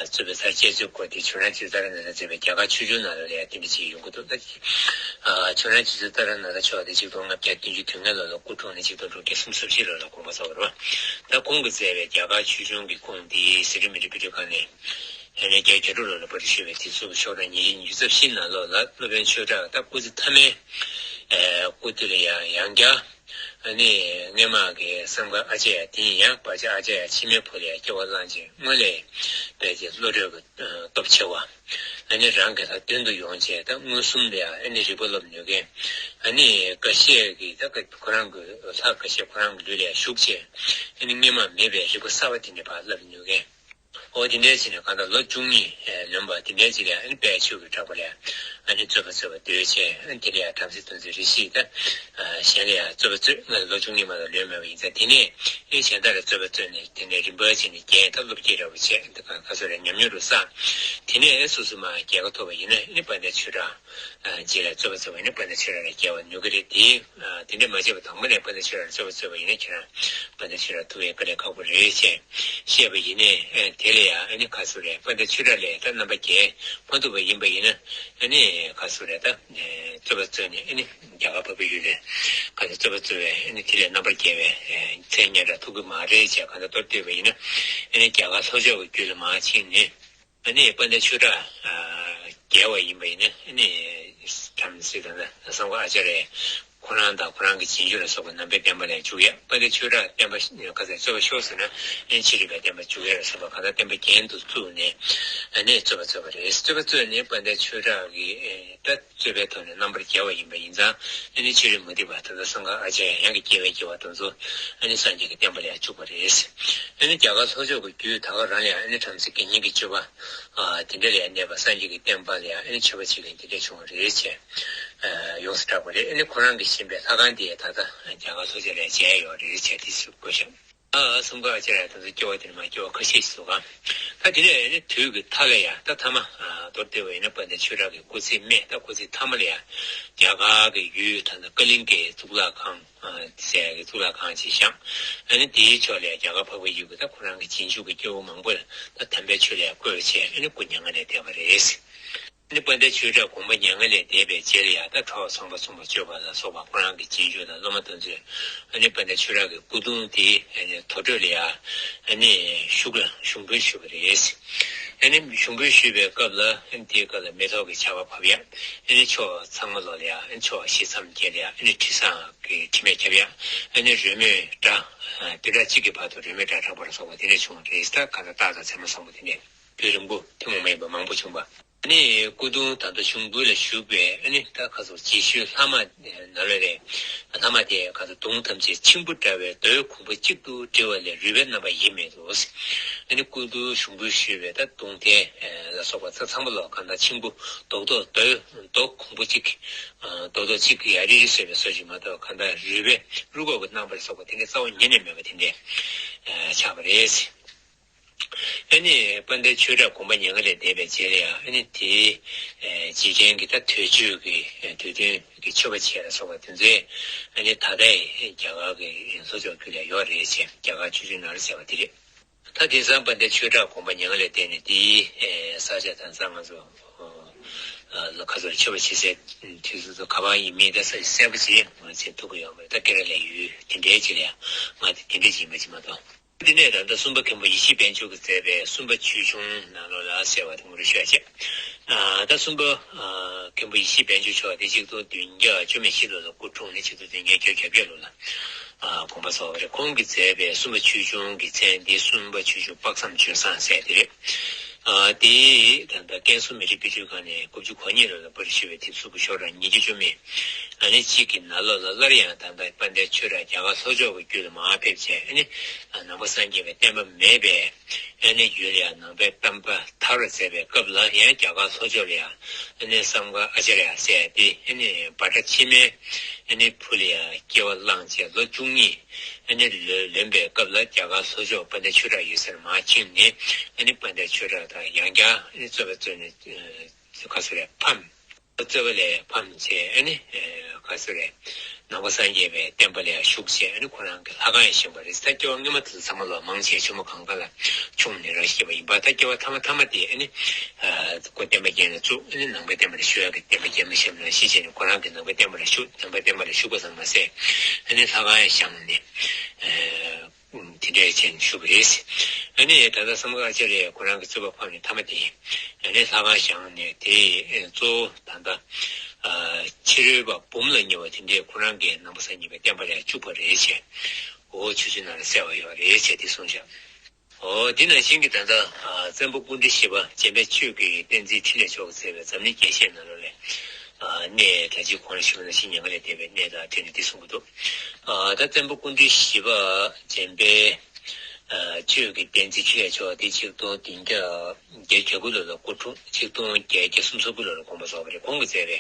གཙོས་པའི་ཚར་བཅད་ཚོའི་སྐོར་དེ་ཆོས་ར་ཆོས་ཙཱ་ར་ནཱ་ཐ་མཛད་པའི་རྒྱ་གར་ཆོས་འབྱུང་ནང་ལ་ལ་ཡང་དེ་འདྲ་ཅིག་ཡོང་གི་འདུག་ད་ཆོས་ར་ཆོས་ཙཱ་ར་ནཱ་ཐ་མཆོག་དེ་ཆིག་སྟོང་ལྔ་བརྒྱ་བདུན་ཅུ་དོན་ལྔ་ལོ་ལ་སྐུ་འཁྲུངས་ནས་ཆིག་སྟོང་དྲུག་བརྒྱ་སུམ་ཅུ་སོ་བཞི་ལོ་ལ་དགོངས་པ་རྫོགས་པ་རེད་པ། ད་ཁོང་གིས་མཛད་པའི་རྒྱ་གར་ཆོས་འབྱུང་གི་ཁུངས་དེ་ཟི་ཁྲོན་མི་རིགས་དཔེ་སྐྲུན་ཁང་ནས། ཨ་ནི་བརྒྱད་བརྒྱད་དྲུག་ལོ་ལ་པར་ཞུས་པའི་དེབ་གཟུགས་ཤོག་གྲངས་ཉིས་བརྒྱ་ཉི་ཤུ་རྩ་བཞི་ནང་ལོགས་ལ་སློབ་དཔོན་ཆོས་གྲགས་ད་སྐུ་ཚེ་མཐའ་མའི་སྐུ་དུས་ལ་ཡང་ཡང་བསྐྱར་ཨ་ནི་སྔས་མ་གི་བསམ་མཁར་ཨ་ཙརྱ་དེ་ཡིན་ཡང་བཛྲ་ཨ་ཙརྱ་འཆི་མེད་ཕུག་ལ་ཡང་སྐྱེ་བ་བླངས་ཤིང་སྔོན་ལས་དཔལ་གྱི་བློ་གྲོས་ཀྱི་སྟོབས་ཆེ་བ། ཨ་ནི་རང་གི་ལྷ་མདུན་དུ་ཡོང་བྱས་ད་མངོན་སུམ་ལ་ཡང་ཨ་ནི་རིག་པ་སློབ་ནུས་མཁན། ཨ་ནི་འགའ་ཤས་ཀྱིས་ད་ཁོ་རང་གི་ལྷ་འགའ་ཤས་ཁོ་རང་གི་ལུས་ལ་ཡང་ཞུགས་བྱས་ཨ་ནི་སྔས་མ་མེད་པའི་རིག་པ་གསར་བ་དེ་འདྲ་ཕར་བསླབ་ནུས་མཁན། འོ་དེ་འདྲའི་ཕྱིར་ནས་གང་ལྟར་ལོ་བཅུ་གཉིས་ལོན་པ་དེ་འདྲའི་ཕྱིར་ཡང་ཨ་ནི་དཔལ་ཆོས་ཀྱི་གྲགས་པ་ལ་ཡང་ཨ་ནི་རྩོད་པ་རྩོད་པར་འདོད་བྱས། ཨ་ནི་དེ་ལ་ཡང་བྲམ་ཟེ་དོན་གཟིགས་རེ་ཞིག་ད་གཞན་ལ་ཡང་རྩོད་པ་རྩོད། ང་ལ་ལོ་བཅུ་གཉིས་མ་གཏོགས་ལོན་མེད་པ་ཡིན་ཙང་དེ་ནས་ཨ་ནི་གཞན་དག་ལ་རྩོད་པ་རྩོད་ནས་དེ་ནས་རིམ་པ་བྱས་ནས་རྒྱན་ད་སློབ་སྐྱེས་འདྲ་བོ་བྱས་ད་ག་ག་ཚོད་རེ་ཉམས་མྱོང་རུ་བསགས། དེ་ནས་ཨ་སོ་སོ་མ་རྒྱལ་ཁ་ཐོབ་པ་ཡིན་ན་ཨ་ནི་དཔལ་ལྡན་ཆོས་གྲགས། རྗེས་ལ་རྩོད་པ་རྩོད་པ་ཡིན་ན་དཔལ་ལྡན་ཆོས་གྲགས་ལ་རྒྱལ་བ་ཉོ་གི་རེད་དེ། དེ་འདྲ་མ་བྱས་པ་དང་པོ་ནས་དཔལ་ལྡན་ཆོས་གྲགས་ལ་རྩོད་པ་རྩོད་པ་ཡིན་ན་ཁྱེད་རང་དཔལ་ལྡན་ཆོས་གྲགས་ཐུག་ཡས་དཀའ་ལས་ཁག་པོ་རེད་ཅེས་བཤད་པ་ཡིན་ནའི་དེ་ལ་ཡང་ཨ་ནི་ག་ཚོད་རེད། དཔལ་ལྡན་ཆོས་གྲགས་ལས་ད་རྣམ་པ་རྒྱལ་མ་ཐུབ་པ་ཡིན་པ་ཡིན་ན་ཨ་ནི་ག་ཚོད་རེད། ད་རྩོད་པ་རྩོད་ནས་ཨ་ནི་རྒྱ་གར་འཕགས་པའི་ཡུལ་ལ་ག་ཚོད་རྩོད་པ་རྩོད་པའི་ཨ་ནི་དེ་ལས་རྣམ་པར་རྒྱལ་བའི་མཚན་སྙན་གྲགས་ཐོབ་ཀྱི་མ་རེད་ཅེས་གང་ལྟར་མདོར་བསྡུས་པ་ཡིན་ན་ཨ་ནི་རྒྱ་གར་ལྷོ་ཕྱོགས་ཀྱི་རྒྱུད་ལ་མར་ཕྱིན་ནས། ཨ་ནི་དཔལ་ལྡན་ཆོས་གྲགས་རྒྱལ་བ་ཡིན་པ་ཡིན་ན་ཨ་ནི་བྲམ་ཟེ་དང་བསམ་མཁར་ཨ་ཙརྱ་ཁོ་རང་དང་ཁོ་རང་གི་རྗེས་འཇུག་ལ་སོགས་པ་ནང་པའི་བསྟན་པ་ལ་འཇུག་ཡ། དཔལ་ལྡན་ཆོས་གྲགས་བསྟན་པ་ཁ་སང་རྩོད་པ་ཤོར་ཟེར་ན་ཨ་ནི་ཕྱི་རིག་པའི་བསྟན་པ་འཇུག་ཡ་ལ་སོགས་པ་གང་ལྟར་བསྟན་པ་རྒྱན་དུ་བཙུགས་ནས་ཨ་ནི་རྩོད་པ་རྩོད་པ་རེད། རྩོད་པ་རྩོད་ནས་དཔལ་ལྡན་ཆོས་གྲགས་ཀྱིས་ད་རྩོད་པའི་ཐོག་ནས་རྣམ་པར་རྒྱལ་བ་ཡིན་པ་ཡིན་ཙང་ཨ་ནི་ཕྱི་རོལ་མུ་སྟེགས་པ་ད་ལྟ་བསམ་མཁར་ཨ་ཙརྱ་ཡང་གི་སྐྱེ་བའི་སྐྱེ་བ་དེ་ཚོ་ཨ་ནི་སངས་རྒྱས་ཀྱི་བསྟན་པ་ལ་ཡང་བཅུག་པ་རེད། ཨ་ནི་རྒྱ་གར་ལྷོ་ཕྱོགས་ཀྱི་རྒྱུད་ད་ག་རང་ལ་ཡང་ཨ་ནི་བྲམ་ཟེ་དགེ་བསྙེན་གྱི་སྤྱོད་པ་དེ་འདྲ་ལ་ཡང་གནས་པ་སངས་རྒྱས་ཀྱི་བསྟན་པ་ལ་ཡང་ཨ་ནི་མཆོད་པ་བྱེད་མཁན་དེ་འདྲ་བྱུང་བ་རེད་ཅེས་ཡོངས་སུ་གྲགས་པ་རེད། ཨ་ནི་ཁོ་རང་གིས་བཞེངས་པའི་ལྷ་ཁང་དེ་ད་ལྟ་རྒྱ་གར་ལྷོ་ཕྱོགས་ལ་མཇལ་ཡོད་རེད་ཅེས་དེ་ཚོ་བཀོད་བཞག་ཨ་བསམ་མཁར་ཨ་ཙརྱ་དེ་ཚོ་སྐྱེ་བ་དེ་ནས་མར་སྐྱེ་བ་ཁ་ཤས་ཤིག་བཟོ་ག་ད་དེ་ནས་ཨ་ནི་དུས་ཀྱི་མཐའ་ལ་ཡང་ད་ཐ་མ་མདོར་བསྡུས་པ་ཡིན་ན་དཔལ་ལྡན་ཆོས་གྲགས་ཀྱི་སྐུ་ཚེ་སྨད་ད་སྐུ་ཚེ་ཐ་མ་ལ་ཡང་རྒྱ་གར་གྱི་ཡུལ་ད་ལྟ་ཀ་ལིང་གའི་གཙུག་ལག་ཁང་ཟེར་ཡག་གི་གཙུག་ལག་ཁང་ཅིག་བཞེངས། ཨ་ནི་དེའི་ཕྱོགས་ལ་ཡང་རྒྱ་གར་འཕགས་པའི་ཡུལ་གྱི་ད་ཁོ་རང་གི་རྗེས་འཇུག་གི་སྐྱེ་བོ་མང་པོ་ལ་ད་དམ་པའི་ཆོས་ལ་ཡང་བཀོད་བྱས་ཨ་ནི་སྐུ་མྱ་ངན་ལས་འདས་པ་རེད། ཨ་ནི་དཔལ་ལྡན་ཆོས་གྲགས་དགོངས་པ་མྱ་ངན་ལས་འདས་པའི་རྗེས་ལ་ཡང་ད་གྲོགས་ཚངས་པ་མཚུངས་པར་སྤྱོད་པ་ལ་སོགས་པ་ཁོ་རང་གི་རྗེས་འཇུག་དང་སློབ་མ་དེ་ཚོས་ཨ་ནི་དཔལ་ལྡན་ཆོས་གྲགས་ཀྱི་སྐུ་གདུང་དེ་ཨ་ནི་དོ་གྲོད་ལ་ཡང་ཨ་ནི་བཞུགས་ལ་ཞུགས་འབུལ་ཞུས་པ་རེད། ཨ་ནི་ཞུགས་འབུལ་ཞུས་པའི་སྐབས་ལ་ཨ་ནི་དེའི་སྐབས་ལ་མེ་ཏོག་གི་ཆར་པ་བབས་ཡ། ཨ་ནི་ཕྱོགས་ཚང་མ་ལོག་ལ་ཡང་ཨ་ནི་ཕྱོགས་བཞི་མཚམས་བརྒྱད་ལ་ཡང་ཨ་ནི་དྲི་བཟང་གི་དྲི་མས་ཁྱབ་ཡ། ཨ་ནི་རོལ་མོའི་སྒྲ་བདུན་ཕྲག་གཅིག་གི་བར་དུ་རོལ་མོའི་སྒྲ་གྲགས་པ་ལ་སོགས་པ་དེ་འདྲ་བྱུང་བ་རེད། ད་ག་ད་སྟག་དང་ཚེར་མ་བཟང་པོ་དེ་འདྲས་བོད་རིན་པོ་ཐུན་མོང་མ་ཡིན་པ་མང་པོ་བྱུང་བ། ཨ་ནི་སྐུ་གདུང་ད་ལྟ་ཞུགས་འབུལ་ལ་བཞུགས་པའི་ཨ་ནི་ད་ག་ཚོད་རྗེས་ཤུལ་ལྷག་མ་ནང་ལ་རེད། ལྷག་མ་དེ་ག་ཚོད་གདུང་ཐམས་ཅད་འཆིང་བུ་འདྲ་བའི་རྡོའི་གོང་བུ་གཅིག་ཏུ་དྲིལ་བ་ལས་རུས་པའི་རྣམ་པ་ཡེ་མེད་དོ། ཨ་ནི་སྐུ་གདུང་ཞུགས་འབུལ་ཞུས་པའི་ད་གདུང་རྟེན་ལ་སོགས་པ་ཚང་མ་ལ་གང་ལྟར་འཆིང་བུ་རྡོག་རྡོག་རྡོའི་རྡོ་གོང་བུ་གཅིག་རྡོག་རྡོག་གཅིག་ཡ་རི་རི་བཟོས་པའི་བཟོ་ཞིག་མ་གཏོགས་གང་ལྟར་རུས་པའི་རུས་ཁོག་གི་རྣམ་པ་ལ་སོགས་པ་དེ་འདྲའི་རྩ་བ་ཉིད་ནས་མེད་པ་དེ་འདྲས་ཆགས་པ་རེད། ཨ་ནི་དཔལ་ལྡན་ཆོས་གྲགས་དགོངས་པ་མྱ་ངན་ལས་འདས་པའི་རྗེས་ལ་ཡང་ཨ་ནི་དེའི་རྗེས་དྲན་གྱི་ད་དུས་མཆོད་ཀྱི་དུས་སྟོན་གྱི་མཆོད་པ་བྱས་ལ་སོགས་པ་དེ་ཚོའི་ཨ་ནི་ད་ལྟའི་རྒྱ་གར་གྱི་ལྷོ་ཕྱོགས་ཁུལ་ལ་ཡོད་རེད་ཅེས་རྒྱ་གར་ཆོས་འབྱུང་ནང་ལ་གསལ་བ་དེ་རེད། ད་དེང་སང་དཔལ་ལྡན་ཆོས་གྲགས་དགོངས་པ་མྱ་ངན་ལས་འདས་ནས་དེའི་ས་ཆ་དང་ས་ང་ཚོ་ལ་ཁ་སོར་མཆོད་པ་བྱེད་སའི་དུས་ཚོད་ཚོ་ག་པར་ཡིན་མིན་ད་ས་གསལ་པོ་ཅིག་ང་ཚོས་ཐུག་གི་ཡོད་མ་རེད། ད་སྐད་ར་ལས་ཡུལ་དེ་འདྲའི་ཅིག་ལ་ཡང་ང་དེ་དེ་འདྲའི་ཅིག་ཡིན་པ་ཅིག་མ་གཏོགས། དེ་ནས་ད་ལྟ་སུམ་པ་མཁན་པོ་ཡེ་ཤེས་དཔལ་འབྱོར་གྱིས་མཛད་པའི་སུམ་པ་ཆོས་འབྱུང་ནང་ལོགས་ལ་གསལ་བ་དེ་ངོ་སྤྲོད་ཞུ་ཡ་བྱས། ད་སུམ་པ་མཁན་པོ་ཡེ་ཤེས་དཔལ་འབྱོར་མཆོག་དེ་ཆིག་སྟོང་བདུན་བརྒྱ་བཅུ་མེད་བཞི་ལོ་ལ་སྐུ་འཁྲུངས་ནས་ཆིག་སྟོང་བདུན་བརྒྱ་བརྒྱད་ཅུ་གྱ་བརྒྱད་ལོ་ལ་དགོངས་པ་རྫོགས་པ་རེད། ཁོང་གིས་མཛད་པའི་སུམ་པ་ཆོས་འབྱུང་གི་མཚན་འདི་སུམ་པ་ཆོས་འབྱུང་དཔག་བསམ་ལྗོན་བཟང་ཟེར་དེ་རེད། དེ་ད་ལྟ་ཀན་སུའུ་མི་རིགས་དཔེ་སྐྲུན་ཁང་ནས་དགུ་བཅུ་གོ་གཉིས་ལོ་ལ་པར་ཞུས་པའི་དེབ་གཟུགས་ཀྱི་ཤོག་གྲངས་ཉི་ཤུ་བཅུ་མེད་ཨ་ནི་གཅིག་གི་ནང་ལོགས་ལ་སླར་ཡང་ད་ལྟ་དཔལ་ལྡན་ཆོས་གྲགས་རྒྱ་གར་ལྷོ་ཕྱོགས་ཀྱི་རྒྱུད་ལ་མར་ཕེབས་བྱས་ཨ་ནི་ནང་པ་སངས་རྒྱས་པའི་བསྟན་པ་མེད་པའི་ཨ་ནི་ཡུལ་ལ་ཡང་ནང་པའི་བསྟན་པ་དར་བར་མཛད་པའི་སྐབས་ལ་ཡང་རྒྱ་གར་ལྷོ་ཕྱོགས་ལ་ཡང་ཨ་ནི་བསམ་མཁར་ཨ་ཙརྱ་ཟེར་ཏེ་ཨ་ནི་བྷ་དྲ་ཕྱི་མའི་ཨ་ནི་བུ་ལ་ཡང་སྐྱེ་བ་བླངས་བྱས་ལོ་བཅུ་གཉིས་ཨ་ནི་ལོན་ལོན་པའི་སྐབས་ལ་རྒྱ་གར་ལྷོ་ཕྱོགས་དཔལ་ལྡན་ཆོས་གྲགས་ཡོད་སར་མར་ཕྱིན་ནས་ཨ་ནི་དཔལ་ལྡན་ཆོས་གྲགས་དང་ཡང་བསྐྱར་ཨ་ནི་རྩོད་པ་རྩོད་ནས་ཁ་སོ་རེ་ཕམ། རྩོད་པ་ལས་ཕམ་བྱས་ཨ་ནི་ཁ་སོ་རེ་ནང་པ་སངས་རྒྱས་པའི་བསྟན་པ་ལ་ཡང་ཞུགས་བྱས་ཨ་ནི་ཁོ་རང་གི་ལྷ་ཁང་ཡང་བཞེངས་པ་རེད། ད་སྐྱེ་བ་སྔོན་མ་དེ་ཚོ་ཚང་མ་ལོ་མང་ཆེ་ཆུ་མོ་གངྒཱ་ལ་མཆོངས་ནས་རང་ཤི་བ་ཡིན་པ། ད་སྐྱེ་བ་ཐ་མ་ཐ་མ་དེ་ཨ་ནི་ཁོ་བསྟན་པ་རྒྱས་ནས་བཙུགས་ཨ་ནི་ནང་པའི་བསྟན་པ་ལ་ཞུགས་ཡག་གི་བསྟན་པ་རྒྱས་མ་ཞིག་ནང་ཤི་བྱས་ནས་ཁོ་རང་གི་ནང་པའི་བསྟན་པ་ལ་ཞུགས། ནང་པའི་བསྟན་པ་ལ་ཞུགས་པ་ཙམ་མ་ཟད་ཨ་ནི་ལྷ་ཁང་ཡང་བཞེངས་ནས། དེ་འདྲའི་ཅན་ཞུ་གི་རེད། ཨ་ནི་ད་ལྟ་བསམ་མཁར་ཨ་ཙརྱ་ཁོ་རང་གི་རྩོད་པ་ཕམ་ནས་ཐ་མ་དེ་ཡིན། ཨ་ནི་ལྷ་ཁང་བཞེངས་ནས་དེ་གཙོ་བོ་ད་ལྟ་ཕྱི་རོལ་པ་འབུམ་ལ་ཉེ་བ་དེ་འདྲས་ཁོ་རང་གིས་ནང་པ་སངས་རྒྱས་པའི་བསྟན་པ་ལ་བཅུག་པ་རེད་ཅེས་འོ་ཆོས་འབྱུང་ནང་ལ་གསལ་བ་ཡོད་རེད་ཅེས་དེ་གསུངས་བཞག་འོ་དེ་ནང་བཞིན་གྱི་ད་ལྟ་བཙན་པོ་སྐུ་ཕྲེང་བཞི་པ་འཇམ་དཔལ་ཆོས་ཀྱི་བསྟན་འཛིན་འཕྲིན་ལས་མཆོག་གིས་མཛད་པའི་འཛམ་གླིང་རྒྱས་བཤད་ནང་ལོགས་ལས། གནས་ད་ཅི་གོང་ལ་ཞུས་པ་ནང་བཞིན་མྱ་ངན་ལས་འདས་པའི་གནས་དང་འབྲེལ་ནས་འདི་གསུང་གི་འདུག་ད་བཙན་པོ་སྐུ་ཕྲེང་བཞི་པ་འཇམ་དཔལ་ཆོས་ཀྱི་བསྟན་འཛིན་འཕྲིན་ལས་མཆོག་དེ་ཆིག་སྟོང་བདུན་བརྒྱ་བརྒྱད་ཅུ་གྱ་དགུ་ལོ་ལ་སྐུ་འཁྲུངས། ཆིག་སྟོང་བརྒྱད་བརྒྱ་སུམ་ཅུ་སོ་དགུ་ལོ་ལ་དགོངས་པ་རྫོགས་པ་རེད། ཁོང་གིས་མཛད་པའི་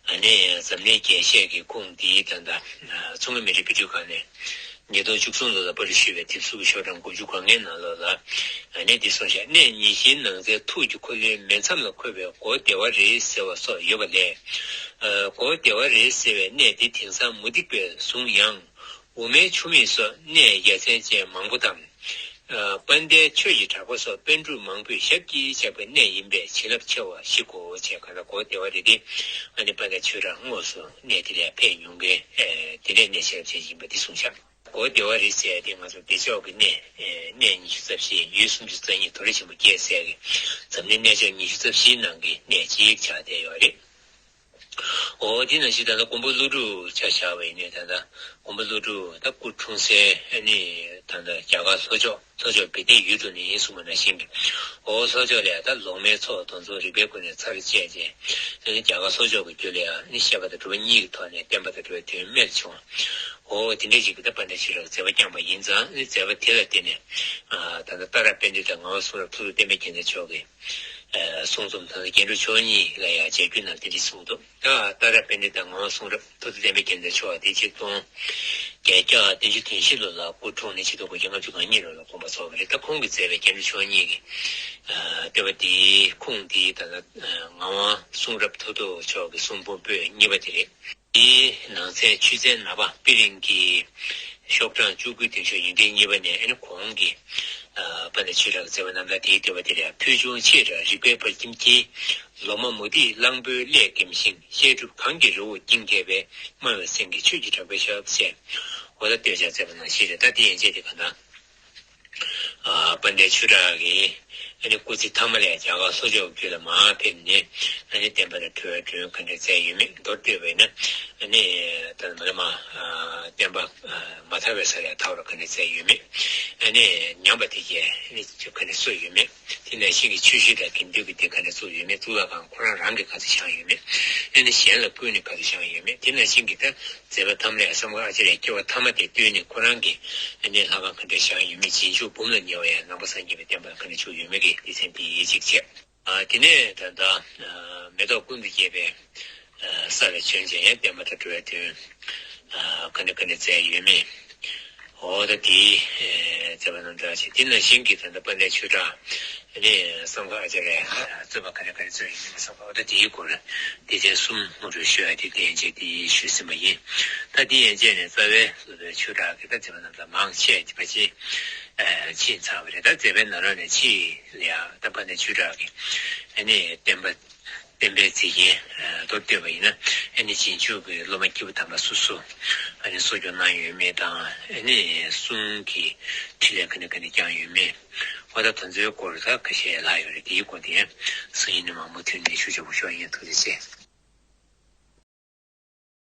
ཨ་ནི་འཛམ་གླིང་རྒྱས་བཤད་ཀྱི་ཁུངས་འདིའི་ད་ལྟ་མཚོ་སྔོན་མི་རིགས་དཔེ་སྐྲུན་ཁང་ནས་ཉིས་སྟོང་བཅུ་གསུམ་ལོ་ལ་པར་ཞུས་པའི་དེབ་གཟུགས་ཀྱི་ཤོག་གྲངས་དགུ་བཅུ་གོ་ལྔའི་ནང་ལོགས་ལ་ཨ་ནི་འདི་གསུངས་ཤག་གནས་ཉི་ཤུའི་ནང་ཚན་ཐུགས་ཀྱི་འཁོར་ལོའི་མེ་མཚམས་ལ་འཁོད་པའི་སྒོ་བདེ་བ་རེད་ཟེར་བ་སོགས་ཡོད་པ་ལས། སྒོ་བདེ་བ་རེད་ཟེར་བའི་གནས་འདི་དེང་སང་མུ་སྟེགས་པས་བཟུང་ཡང་། དབུ་མའི་ཆུ་མིག་སོགས་གནས་ཡ་མཚན་ཅན་མང་པོ་དང་། དཔལ་ལྡན་ཆོས་ཀྱི་གྲགས་པ་སོགས་པཎ་གྲུབ་མང་པོས་ཞབས་ཀྱིས་བཅགས་པའི་གནས་ཡིན་པས་བྱིན་རླབས་ཆེ་བ་ཞིག་གོ་ཅེས། གང་ལྟར་སྒོ་བདེ་བ་རེད་དེ། ཨ་ནི་དཔལ་ལྡན་ཆོས་གྲགས་དངོས་སུ་གནས་དེ་ལ་ཕེབས་མྱོང་མཁན་དེ་འདྲའི་གནས་བྱིན་རླབས་ཅན་ཡིན་པ་འདི་གསུངས་ཤག་སྒོ་བདེ་བ་རེད་ཟེར་ཏེ་ང་ཚོ་བདེ་མཆོག་གི་གནས་གནས་ཉི་ཤུ་རྩ་བཞི་ཡུལ་སུམ་ཅུ་རྩ་གཉིས་རྡོ་རྗེ་ཆེན་པོ་བརྒྱད་ཟེར་གི་འཛམ་གླིང་གནས་མཆོག་ཉི་ཤུ་རྩ་བཞིའི་ནང་གི་གནས་གཅིག་ཆགས་བསྡད་ཡོད་རེད། འོ་དེ་ནང་བཞིན་ད་ལྟ་མགོན་པོ་ཀླུ་སྒྲུབ་ཆ་བཞག་པ་ཡིན་ནའི་ད་ལྟ་མགོན་པོ་ཀླུ་སྒྲུབ་ད་སྐུ་འཁྲུངས་སའི་ཨ་ནི་ད་ལྟ་རྒྱ་གར་ལྷོ་ཕྱོགས་ལྷོ་ཕྱོགས་བེ་ཏའི་ཡུལ་དུ་ནི་ཡིན་གསུངས་པ་ནང་བཞིན་གི་འོ་ལྷོ་ཕྱོགས་ལ་ད་ལོག་སྨྲའི་ཚོགས་དེ་ཚོ་རིག་པའི་སྒོ་ནས་ཚར་བཅད་ཅིང་ཨ་ནི་རྒྱ་གར་ལྷོ་ཕྱོགས་ཀྱི་རྒྱུད་ལ་ཡང་ཨ་ནི་བཤད་པ་དང་སྒྲུབ་པ་གཉིས་ཀྱི་ཐོག་ནས་བསྟན་པ་དང་སྒྲུབ་པའི་དོན་རྨད་དུ་བྱུང་བ། འོ་དེ་འདྲའི་ཞིག་གི་ད་དཔལ་ལྡན་ཆོས་གྲགས་མཛད་པ་བསྐྱངས་པ་ཡིན་ཙང་ཨ་ནི་མཛད་པ་དེ་ལ་བརྟེན་ནས་ད་ལྟ་ཏཱ་ར་པཎྜི་ཏ་ངག་དབང་གསུང་རབ་ཐུགས་སྲས་བསྟན་པའི་རྒྱལ་མཚན་མཆོག་གིས་གསུང་རྩོམ་ད་ལྟ་རྒྱན་དྲུག་མཆོག་གཉིས་ལ་ཡང་མཇལ་རྒྱུ་ནང་དེ་འདྲ་གསུངས་འདུག་ད་ཏཱ་ར་པཎྜི་ཏ་ངག་དབང་གསུང་རབ་ཐུགས་སྲས་བསྟན་པའི་རྒྱལ་མཚན་མཆོག་དེ་ཆིག་སྟོང་བརྒྱད་བརྒྱ་བདུན་ཅུ་དོན་བཞི་ལོ་ལ་སྐུ་འཁྲུངས་ནས་ཆིག་སྟོང་དགུ་བརྒྱ་ལྔ་བཅུ་ང་གཉིས་ལོ་ལ་དགོངས་པ་རྫོགས་པ་རེད། ད་ཁོང་གིས་མཛད་པའི་རྒྱན་དྲུག་མཆོག་གཉིས་ཀྱི་བསྟོད་པ་དེའི་ཁུངས་དེ་ད་ལྟ་ངག་དབང་གསུང་རབ་ཐུགས་སྲས་མཆོག་གི་གསུང་འབུམ་པོད་གཉིས་པ་དེ་རེད། དེའི་ནང་ཚན་ཆོས་ཚན་ནག་པ་པི་རིང་གི་ཤོག་གྲངས་བཅུ་དགུ་དོན་ཤོག་ཡིག་ཕྲེང་གཉིས་པ་ནས་ཨ་ནི་གོང་གི་དཔལ་ལྡན་ཆོས་གྲགས་མཛད་པ་རྣམ་ཐར་དེའི་བསྟོད་པ་དེ་ལ་ཕུལ་བྱུང་ཆེས་དྲག་རིག་པའི་བར་ཁྱིམ་གྱི་ལོ་མ་མུ་ཏིག་གླང་པོའི་ཀླད་འགེམས་ཤིང་བཤད་སྒྲུབ་གང་གི་རི་བོ་བསྒྱིངས་རྒྱས་པའི་སྨྲ་བའི་སེང་གེ་ཆོས་ཀྱི་གྲགས་པའི་ཞབས་ཟེར། འོ་ད་བསྟོད་བྱ་མཛད་པ་ནང་བཞིན་རེད། ད་དེ་ཡན་ཆད་དེ་ག་ན། དཔལ་ལྡན་ཆོས་གྲགས་ཀྱིས་ཨ་ནི་སྐུ་ཚེ་མཐའ་མ་ལ་རྒྱ་གར་ལྷོ་ཕྱོགས་རྒྱུད་ལ་མར་ཕེབས་ནས་ཨ་ནི་བསྟན་པ་ལ་གྲོས་བསྟུན་ག་འདྲ་མཛད་ཡོད་མེད་མདོར་བསྡུས་པས་ན་ཨ་ནི་ད་ནི་མ་ལ་མ་བསྟན་པ་མ་ཐར་བའི་སར་ཡང་ཐར་བར་ག་འདྲ་མཛད་ཡོད་མེད། ཨ་ནི་ཉམས་པ་དེ་གས་ཨ་ནི་ག་འདྲ་གསོ་ཡོད་མེད། དེ་ནང་བཞིན་གྱི་ཆོས་གཞིས་དང་དགེ་འདུན་གྱི་སྡེ་ག་འདྲ་བཙུགས་ཡོད་མེད། གཙུག་ལག་ཁང་ཁོ་རང་རང་གིས་ག་ཚོད་བཞེངས་ཡོད་མེད། ཨ་ནི་གཞན་ལ་བསྐུལ་ནས་ག་ཚོད་བཞེངས་ཡོད་མེད། དེ་ནང་བཞིན་གྱི་ད་མཛད་པ་ཐམས་ཅད་བསམ་ཁ་ཨ་ཅེ་རའི་སྐྱེ་བ་ཐ་མ་དེ་བསྟུན་ནས་ཁོ་རང་གིས་ཨ་ནི་ལྷ་ཁང་ག་འདྲ་བཞེངས་ཡོད་མེད། རྗེས་འཇུག་འབུམ་ལ་ཉེ་བ་ཡང་ནང་པ་སངས་རྒྱས་པའི་བསྟན་པ་ལ་ག་འདྲ་བཅུག་ཡོད་མེད་ཀྱི་སྡེ་ཚན་དེ་ཡིད་ཆེས་བྱས། ཨ་དེ་ནས་ད་ལྟ་མེ་ཏོག་ཀུན་ཏུ་རྒྱས་པའི་ས་ལ་བྱོན་ཅིང་ཡང་བསྟན་པ་དང་འགྲོ་བའི་དོན་ག་འདྲ་ག་འདྲ་མཛད་ཡོད་མེད། འོ་ད་དེའི་མཛད་པ་རྣམ་གྲངས་ཅིག་དེ་ནང་བཞིན་གྱི་ད་ལྟ་དཔལ་ལྡན་ཆོས་གྲགས་ནི་གསང་སྔགས་ཨ་ཅེ་རེ་རྩོད་པ་ག་རེ་ག་རེ་རྩོད་ཡིན་མིན་གསང་སྔགས་འོ་ད་དེའི་སྐོར་སྡེ་ཚན་གསུམ་ངོ་སྤྲོད་ཞུ་ཡ་དེ་དེ་ཡན་ཆད་དེ་ཞུས་ཟིན་པ་ཡིན། ད་དེ་ཡན་ཆད་ནས་རྩ་བའི་སློབ་དཔོན་ཆོས་གྲགས་ཀྱི་ད་མཛད་པ་རྣམ་གྲངས་མང་ཆེ་ཕལ་ཆེར་ཕྱིན་ཚར་བ་རེད། ད་མཛད་པའི་ནང་ལོགས་ནས་ཕྱིས་ལ་ཡང་ད་དཔལ་ལྡན་ཆོས་གྲགས་ཀྱི་ནི་བསྟན་པ་བསྟན་པའི་མཛེས་རྒྱན་མདོར་བསྡུས་པ་ཡིན་ན་ཨ་ནི་རྗེས་འཇུག་གི་སློབ་མ་སྐྱེས་བུ་དམ་པ་སོ་སོ་ཨ་ནི་གསོ་སྐྱོང་གནང་ཡོད་མེད་དང་ཨ་ནི་གསུང་གི་ཕྲིན་ལས་ག་ནས་ག་ནས་བསྐྱངས་ཡོད་མེད་འོ་ད་དེ་ཚོའི་སྐོར་ད་ཁ་ཤས་ལབ་ཡོད་རེད། དེའི་སྐོར་དེ་ཡང་སང་ཉིན་ནས་མང་པོ་ཐོན་ནས་ཞུ་ཆོག་པ་ཤོག་ཡིན། ཐུགས་རྗེ་ཆེ།